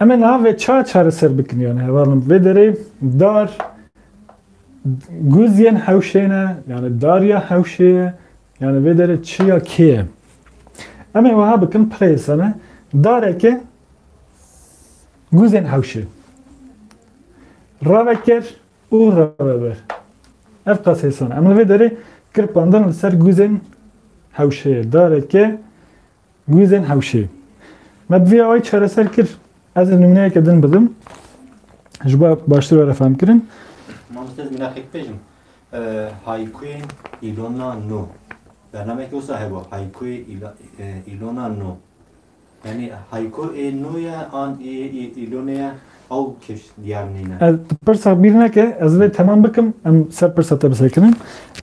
Em ê niha vê çawa çareser bikin, yani hevalno? Vê derê dar gûz yên hewşê ne, yani dar ya hewşê ye, yani vê derê çi ya kê ye? Em ê wiha bikin, pirê sene, dareke gûzên hewşê. Ravekir û raveber. Ev qas hêsan e. Em li vê derê kirpandin li ser gûzên hewşê ye. Dareke gûzên hewşê. Me bi vî awayî çareser kir. Ez ê nimûneyeke din bidim. Ji bo baştir were fehm kirin. Mamoste, ez mînaxek bêjim. E, haykuyên Îlona nû. Bernameyeke wisa hebû. Haykuyê Îla-, e, Îlona nû. Yani hayku ê nû ye, an ê, ê, Îlonê ye, ew keş diyar nîne. Ez pirsa bîr neke, ez vê temam bikim, em ser pirsa te bisekinin.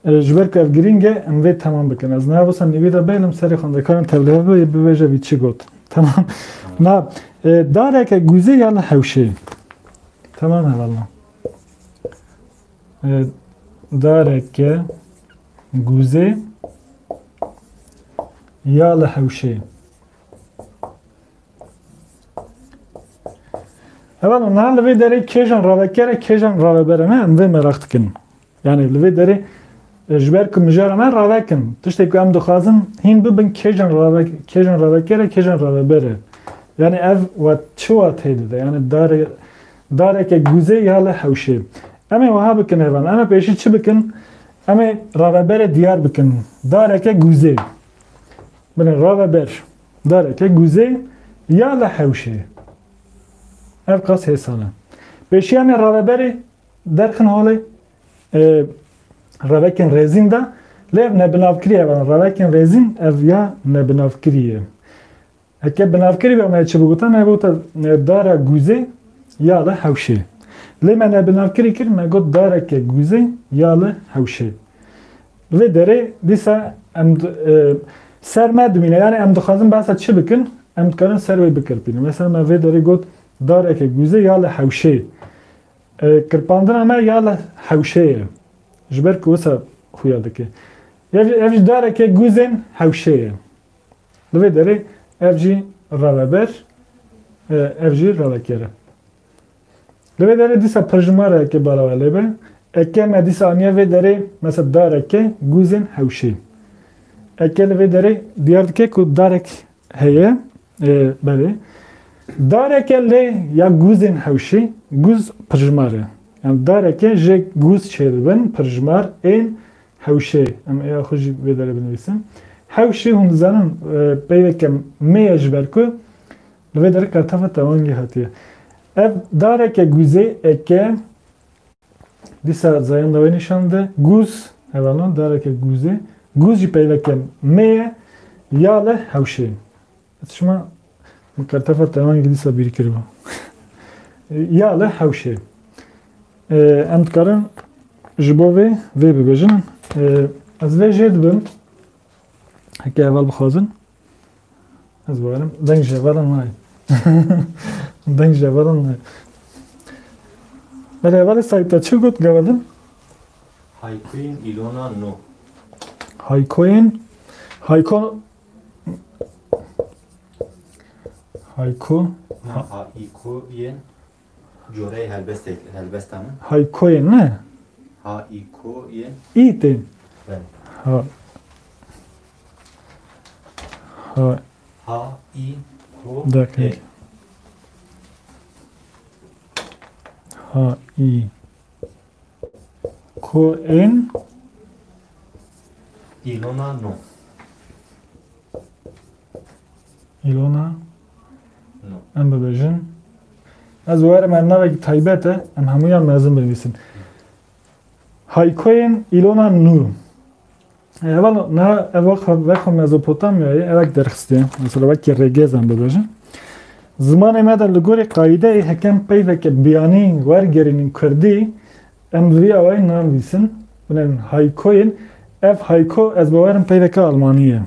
E, ji ber ku ev girîng e, em vê temam bikin. Ez niha wisa nîvî de bêlim, serê xwendekaran tevlî hebe bibêje vî çi got. Tamam. Tamam. Na, e, dareke gûzê ya li hewşê. Tamam, hevalno. E, dareke guzê ya li hewşê. Hevalno, niha li vê derê kêjan raveker e, kêjan raveber e, ne? Em vê meraq dikin. Yani li vê derê, e, ji ber ku mijara me ravek in. Tiştê ku em dixwazin hîn bibin kêjan ravek-, kêjan raveker e, kêjan raveber e. Yani ev wat-, çi wateyê dide? Yani dare-, dareke guzê ya li hewşê. Em ê wiha bikin hevalno. Em ê pêşî çi bikin? Em ê raveberê diyar bikin. Dareke guzê. Binê raveber. Dareke guzê ya li hewşê. Ev qas hêsan e. Pêşiya me raveberê derxin holê, e, revekên rêzîn de, lê ev nebinavkirî ye, revekên rêzîn ev ya nebinavkirî ye. Heke binavkirî be me çi bigota, me bigota, e, dara guzê ya li hewşê. Lê me nebinavkirî kir, me got dareke guzê ya li hewşê. Li vê derê dîsa em di-, e, ser me dimîne. Yani em dixwazin behsa çi bikin? Em dikarin ser wê bikirpînin. Mesela me vê derê got dareke guzê ya li hewşê. E, kirpandina me ya li hewşê ye. Ji ber ku wisa xuya dike. Ev, ev jî dareke guzên hewşê ye. Li vê derê ev jî raveber, e, ev jî raveker e. Li vê derê dîsa pirjimare eke bala we lê be. Eke me dîsa aniye vê derê, mesela dareke guzên hewşê. Eke li vê derê diyar dike ku darek heye, e, belê. Dareke lê ya guzên hewşê, guz pirjimare. Yani dareke jê guz çêdibin, pirjimar ên hewşê. Em ê xwe jî vê derê binivîsin. Hewşê hûn dizanin, e, peyveke mê ye ji ber ku li vê derê kartefa tewangî hatiye. Ev dareke guzê eke dîsa zayenda wê nîşan de. Guz, hevalno, dareke guzê. Guz jî peyveke mê ye ya li hewşê. Şima min kartefa tewangî dîsa bîr kiriba. Ya li hewşê. E, em dikarin ji bo vê, vê bibêjin. E, ez vê jê dibim. Heke heval bixwazin. Ez bawerim. Deng ji hevalan nayê. Deng ji hevalan nayê. Belê hevalê Saîd te çi got gava din? Haykoyên Îlona Nû. Haykoyên, hayko, hayko. Na, haykoyên. Coreyê helbestê, helbestan e. Haykoyên ne? Haykoyên. Î tên. Belê. Ha. Ha. Hayko. Dakika. E. Ha, i. Ko ên. Îlona Nû. Îlona. Nû. Em bibêjin. Ez werim, ev navekî taybet e, em hemûyan mezin binivîsin. Haykoyên Îlona Nû. E, heval, niha ev wexa, wexa Mezopotamyayê, evek derxistiye. Mesela wekî rêgêz em bibêjin. Zimanê me de li gorî qayîdeyê hekem peyveke biyanî wergerînin kurdî, em bi vî awayî nanivîsin. Binêrin haykoyên. Ev hayko, ez bawerim peyveke almanî ye.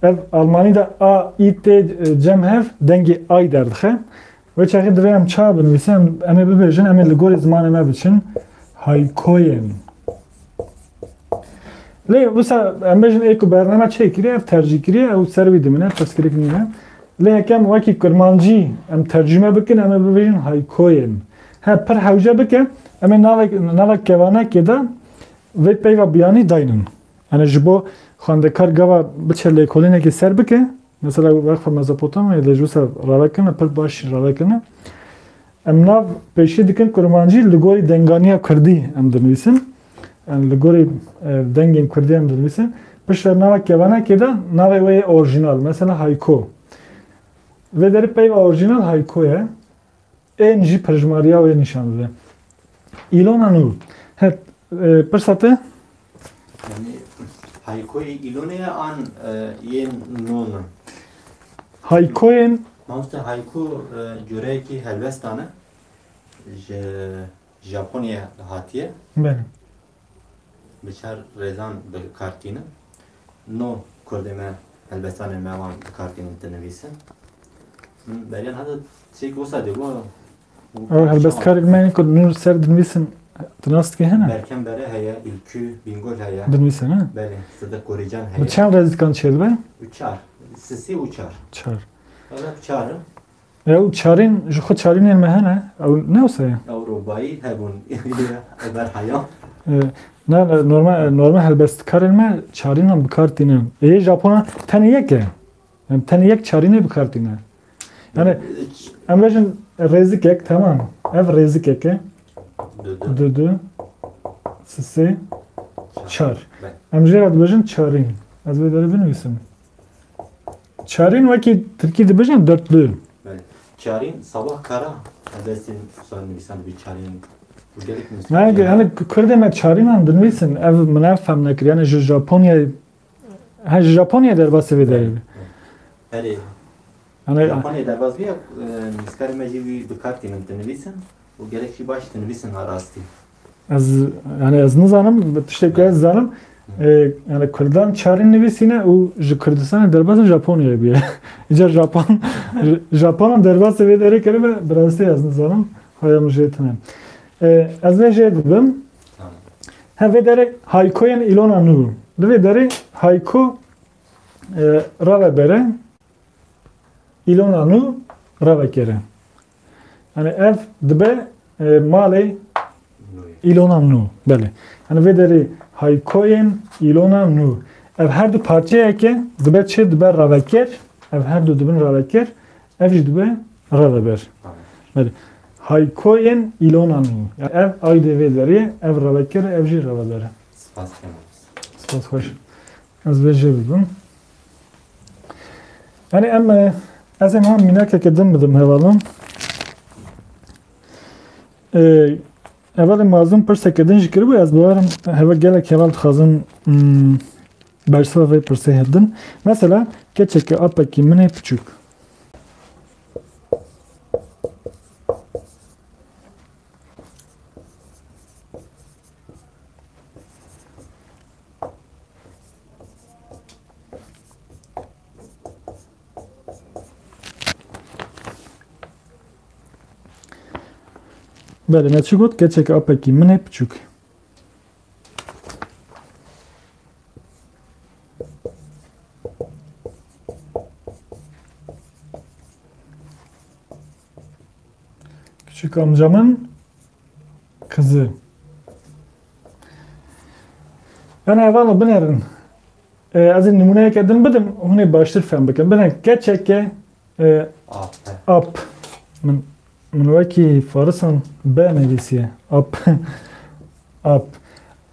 Ev almanî de a, i tê, e, cem hev dengê ay derdixe. Wê çaxê divê em çawa binivîsin? Em, em ê bibêjin, em ê li gorî zimanê me biçin. Haykoyên. Lê wisa em bêjin ê ku bername çêkiriye, ev tercîh kiriye, ew ser wî dimîne, pirsgirêk nîne. Lê hekem wekî kurmancî em tercîme bikin, em ê bibêjin haykoyên. He, pir hewce bike, em ê navek, navek kevanekê de vê peyva biyanî daynin. Yani ji bo xwendekar gava biçe lêkolînekê ser bike, mesela Weqfa Mezopotamyayê lê ji wisa ravekirine pir baş ravekirine. Em nav pêşî dikin kurmancî li gorî denganiya kurdî em dinivîsin. Yani li gorî, e, dengên kurdî em dinivîsin. Piştre nava kevanekê de navê wê yê orjînal. Mesela hayko. Vê derê peyva orjînal hayko ye. Ên jî pirjimariya wê nîşan dide. Îlona Nû. He, e, pirsa te? Yani, haykoyê Îlonê ye an, e, yên nû ne? Haykoyên. Mamoste, hayko, e, cureyekî helbestan e. Ji Japonyayê hatiye. Belê. Bi çar rêzan bi kar tînin. No kurdê me, helbestanê me wan bi kar tînin dinivîsin. Min beriya niha de tiştek wisa dî bû. Ew helbestkarek me yên ku nû ser dinivîsin, Tu nas dikî hene? Berkem Bere heye, Ülkü Bingöl heye. Dinivîse ne? Belê, Sıdık Korucan heye. Bi çend rêzikan çêdibe? Û çar. Sisê û çar. Çar. Evet, çar in. Ew çarîn, ji xwe çarînên me hene. Ew ne wisa ye? Ew rubayî hebûn. Eber haya. E, ne, ne, normal, normal helbestkarên me çarînan bi kar tînin. Ê Japona tenê yek e. Yani tenê yek çarînê bi kar tîne. Yani, em bêjin rêzikek, tamam. Ev rêzikek e. Dudu. Dudu. Sisê. Çar. Çar. Bek. Em jê re dibêjin çarîn. Ez vê derê binivîsim. Çarîn wekî tirkî dibêjin dörtlü. Belê. Çarîn sabah kara. Helbestên sar nivîsan dibî çarîn. Bu gelek nivîsan. Yani, yani kurdê me çarînan dinivîsin. Ev min ev fehm nekir. Yani ji Japonyayê Ha, ji Japonyayê derbasî vê derê be. Belê. Yani Japonyayê derbas bûye, e, nivîskarê me jî wî bi kar tînin dinivîsin û gelek jî baş dinivîsin ha rastî. Ez, yani ez nizanim, bi tiştê ku ez zanim, e, yani kurdan çarîn nivîsîne û ji Kurdistanê derbas in Japonyayê bûye. Îcar Japon, Japonan derbasê vê derê kiribe, bi rastî ez nizanim, haya min jê tune. E, ez vê jê dibim. Tamam. He, vê derê haykoyên Îlona Nû. Li vê derê hayko, e, ravebere, Îlona Nû ravekere. Yani ev dibe, e, malê Îlona Nû. Belê. Yani vê derê haykoyên Îlona Nû. Ev her du parçeyeke dibe çi? Dibe raveker. Ev her du dibin raveker. Ev jî dibe raveber. Belê. Haykoyên Îlona Nû. Yani ev aydê vê derê, ev raveker, ev jî raveber. Spas Kemal. Spas xweş. Ez vê jê bibim. Yani em, e, ez ê niha mînakeke din bidim hevalin. E, hevalê Mazlûm pirseke din jî kiribû, ez bawerim heve gelek heval dixwazin, hmm, bersiva vê pirsê hedin. Mesela, keçeke apekî min ê piçûk. Belê, me çi got? Keçeke apekî min ê piçûk. Küçük amcamın kızı. Yani, hevalno, binerin. E, ez ê nimûneyeke din bidim, hûn ê baştir fehm bikin. Binerin, keçeke, e, ap. Ap. Min, min wekî farisan B nivîsiye. Ap. Ap.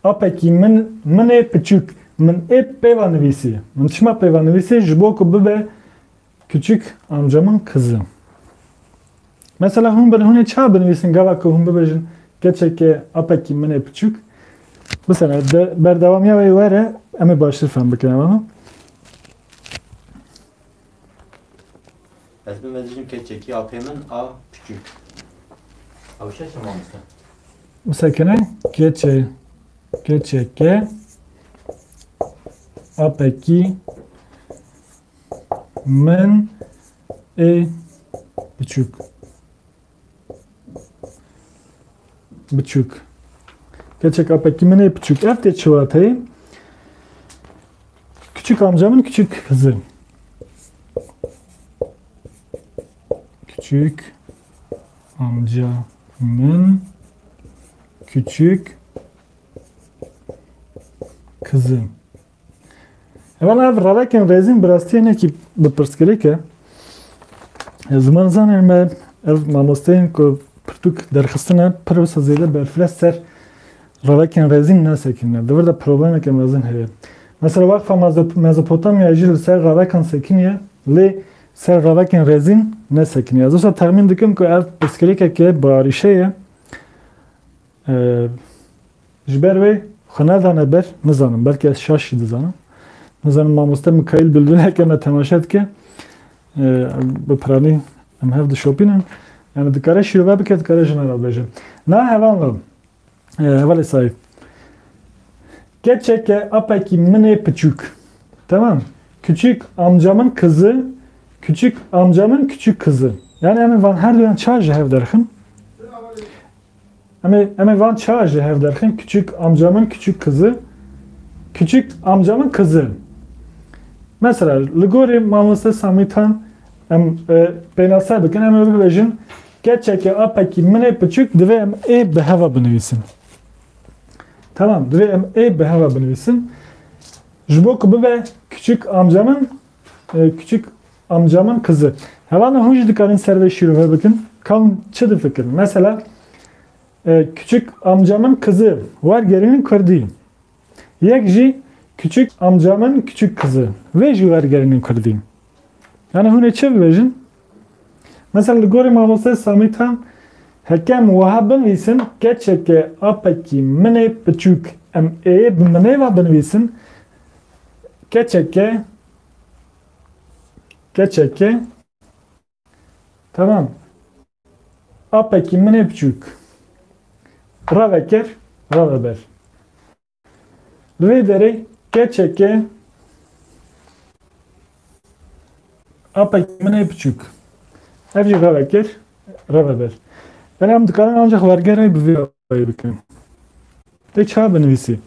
Apekî min, min ê piçûk. Min ê pêva nivîsî. Min çima pêva nivîsî? Ji bo ku bibe küçük amcamın kızı. Mesela hûn bin, hûn ê çawa binivîsin gava ku hûn bibêjin keçeke apekî min ê piçûk? Bisene, de, berdewamiya wê were, em ê baştir fehm bikin, hevalno. Ez bimedijim keçekî apê min a piçûk. Ew şeş e mamoste. Bisekine, keçe, keçeke apekî min ê piçûk. Biçûk. Keçek apekî min ê piçûk. Ev tê çi wateyê? Küçük amcamın küçük kızı. Küçük amcamın küçük kızı. Heval ev ravekên rêzîn bi rastiyê nekî bi pirsgirêk e. Zimanzanên me, ev mamosteyên ku pirtûk derxistine, pir wisa zêde berfireh ser ravekên rêzîn nesekirine. Di vir de problemeke mezin heye. Mesela Wexfa Mezo-, Mezopotamya jî li ser ravekan sekiniye, lê ser ravekên rêzîn nesekiniye. Ez wisa texmîn dikim ku ev pirsgirêkeke bi arîşe ye. Ee, Ji ber wê xwe nedane ber, nizanim, belkî ez şaş jî dizanim. Nizanim mamoste Mikaîl Bildûneke me temaşe dike, e, bi piranî em hev dişopînin. Yani dikare şîrove bike, dikare ji me re bêje. Na hevalno, e, hevalê Saîd. Keçeke apekî min ê piçûk. Tamam. Küçük amcamın kızı, küçük amcamın küçük kızı. Yani em ê van her duyan çawa ji hev derxin? Em ê, em ê van çawa ji hev derxin? Küçük amcamın küçük kızı. Küçük amcamın kızı. Mesela, li gorî mamoste Samî Tan em, e, pênase bikin, em ê bibêjin, keçeke apekî min ê piçûk divê em ê bi heva binivîsin. Tamam, divê em ê bi heva binivîsin. Ji bo ku bibe küçük amcamın, e, küçük amcamın kızı. Hevalno hûn jî dikarin ser vê şîrove bikin. Ka hûn çi difikirin? Mesela, e, küçük amcamın kızı, wergerînin kurdî. Yek jî küçük amcamın küçük kızı. Vê jî wergerînin kurdî. Yani hûn ê çi bibêjin? Mesela li gorî mamoste Samî Tan, heke em wiha binivîsin, keçeke apekî min ê piçûk, em ê bi min ê va binivîsin, keçeke, keçeke, tamam, apekî min ê piçûk, rave kir, rave ber. Li vê derê keçeke apekî min ê piçûk. Ev jî rave kir, rave ber. Yani em dikarin ancak wergerê bi vî awayî bikin. Tê çawa binivîsî?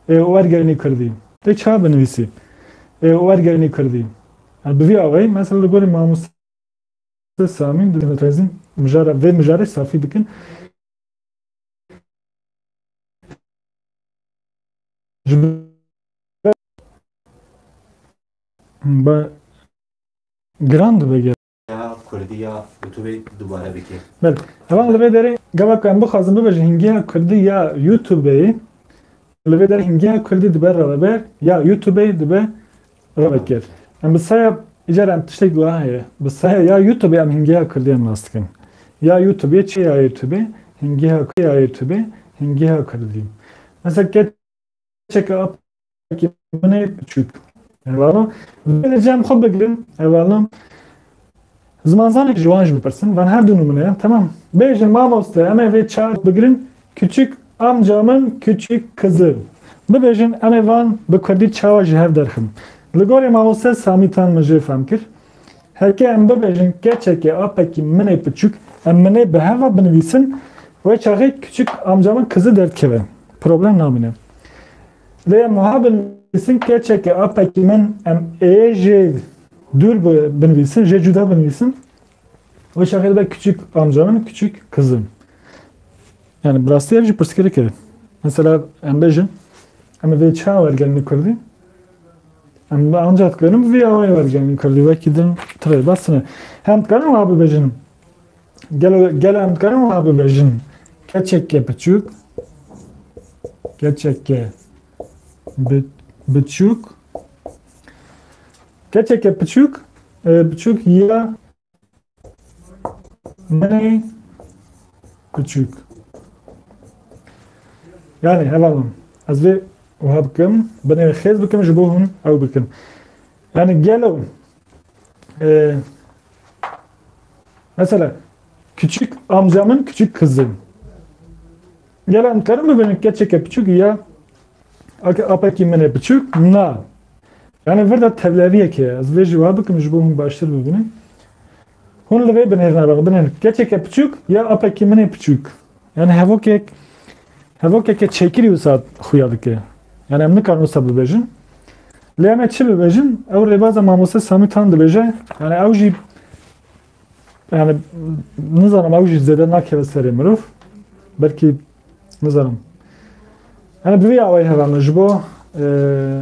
Ê, wergerînî kurdî. Tê çawa binivîsî? Ê, wergerînî kurdî. Yani bi vî awayî, mesela li gorî mamoste Samî, di rêzin mijara, vê mijarê safî bikin. Ji ber ba giran dibe gel. Ya Kurdî ya YouTube'ê dubare bike. Bel, heval li vê derê gava ku em bixwazin bibêjin hingiya Kurdî ya YouTube'ê, li vê derê hingiya Kurdî dibe rave, ya YouTube'ê dibe rave kir. Em bi saya, îcar em tiştek wiha heye. Bi saya ya YouTube'ê em hingiya Kurdî em nas dikin. Ya YouTube'ê çi ya YouTube'ê? Hingiya, ya YouTube'ê hingiya Kurdî. Mesela keçeke apekî min ê piçûk. Eyvallah. Vê cem xwe bigirin. Eyvallah. Zimanzanek ji wan jî bipirsin. Van her du nimûne ye. Tamam. Bêjin mamoste, em ê vê çar bigirin. Küçük amcamın küçük kızı. Bibêjin, em ê van bi kurdî çawa ji hev derxin. Li gorî mamoste Samî Tan min jê fehm kir. Heke em bibêjin keçeke apekî min ê piçûk, em min ê bi heva binivîsin, wê çaxê küçük amcamın kızı derdikeve. Problem namîne. Lê em wiha binivîsin keçeke apekî min, em ê jê dûr bi-, binivîsin, jê cuda binivîsin. Wê çaxê dibe küçük amcamın küçük kızı. Yani bi rastî ev jî pirsgirêk e. Mesela em bêjin, em ê vê çawa wergerînî kurdî? Em ancak dikarin vî awayî wergerînî kurdî, wekî din tirê bes ne. Hem dikarin wiha bibêjin. Gelo, gelo em dikarin wiha bibêjin. Keçeke piçûk. Keçeke bi-, biçûk. Keçeke piçûk, e, piçûk ya Minê piçûk. Yani hevalno, ez vê wiha bikim, binê xêz bikim ji bo hûn ew bikin. Yani gelo, e, mesela, küçük amcamın küçük kızı. Gelo em dikarin bibêjin keçeke piçûk ya ake-, apekî minê piçûk? Na. Yani vir de tevleriyek heye. Ez vê jî wiha bikim ji bo hûn baştir bibînin. Hûn li vê binêrine re binêrin. Keçeke piçûk ya apekî minê piçûk. Yani hevokek, hevokeke çêkirî wisa xuya dike. Yani em nikarin wisa bibêjin. Lê em ê çi bibêjin? Ew rêbaza mamoste Samî Tan dibêje. Yani ew jî, yani nizanim, ew jî zêde nakeve serê mirov. Belkî nizanim. Yani bi vî awayî hevalno ji bo, e,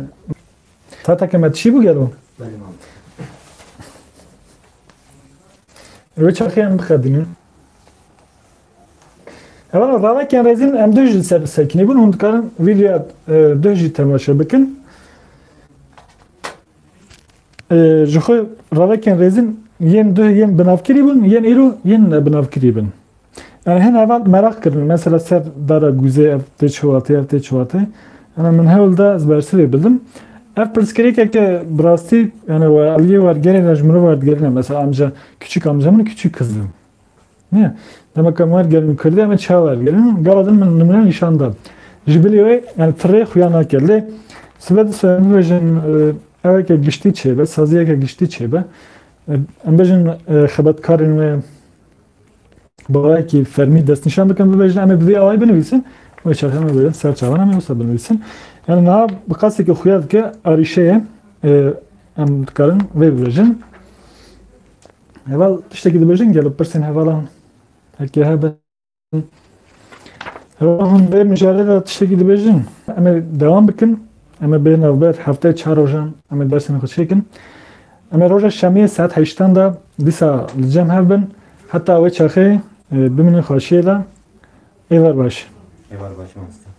Saeteke me tişî bû gelo? Belê mam. Wê çaxê em bixebînin. Hevalno, ravekên rêzîn em duh jî ser sekinî bûn. Hûn dikarin vîdyoya, e, duh jî temaşe bikin. E, ji xwe ravekên rêzîn yên duh yên binavkirî bûn, yên îro yên nebinavkirî bin. Yani hin heval meraq kirin, mesela ser dara guzê ev tê çi watê, ev tê çi watê. Yani min hewl da ez bersivê bidim. Ev pirsgirêkeke bi rastî, yani we aliyê wergerê re ji mirov werdigerîne. Mesela amca, küçük amcamın küçük kızı. Niye? Demek ki em wergerin kurdî, em ê çawa wergerin? Gava din min nimûne nîşan da. Ji bilî wê, yani tirê xuya nake. Lê sibe di sibe em bibêjin, e, eweke giştî çêbe, saziyeke giştî çêbe. E, em bêjin, e, xebatkarên wê, bayekî fermî destnîşan bikin, bibêjin, em ê bi vê awayî binivîsin. Wê çaxê em ê bibêjin ser çavan, em ê wisa binivîsin. Yani niha bi qastekî xuya dike arîşeyê, e, em dikarin vê bibêjin. Heval tiştekî dibêjin, gelo pirsên hevalan heke hebe. Heval hûn vê mijarê de tiştekî dibêjin. Em ê dewam bikin. Em ê bê navber hefteyê çar rojan em ê dersên xwe çêkin. Em ê roja şemiyê saet heştan de dîsa li cem hev bin. Heta wê çaxê, e, bimînin xweşiyê de. Êvar baş. Êvar baş, mamoste.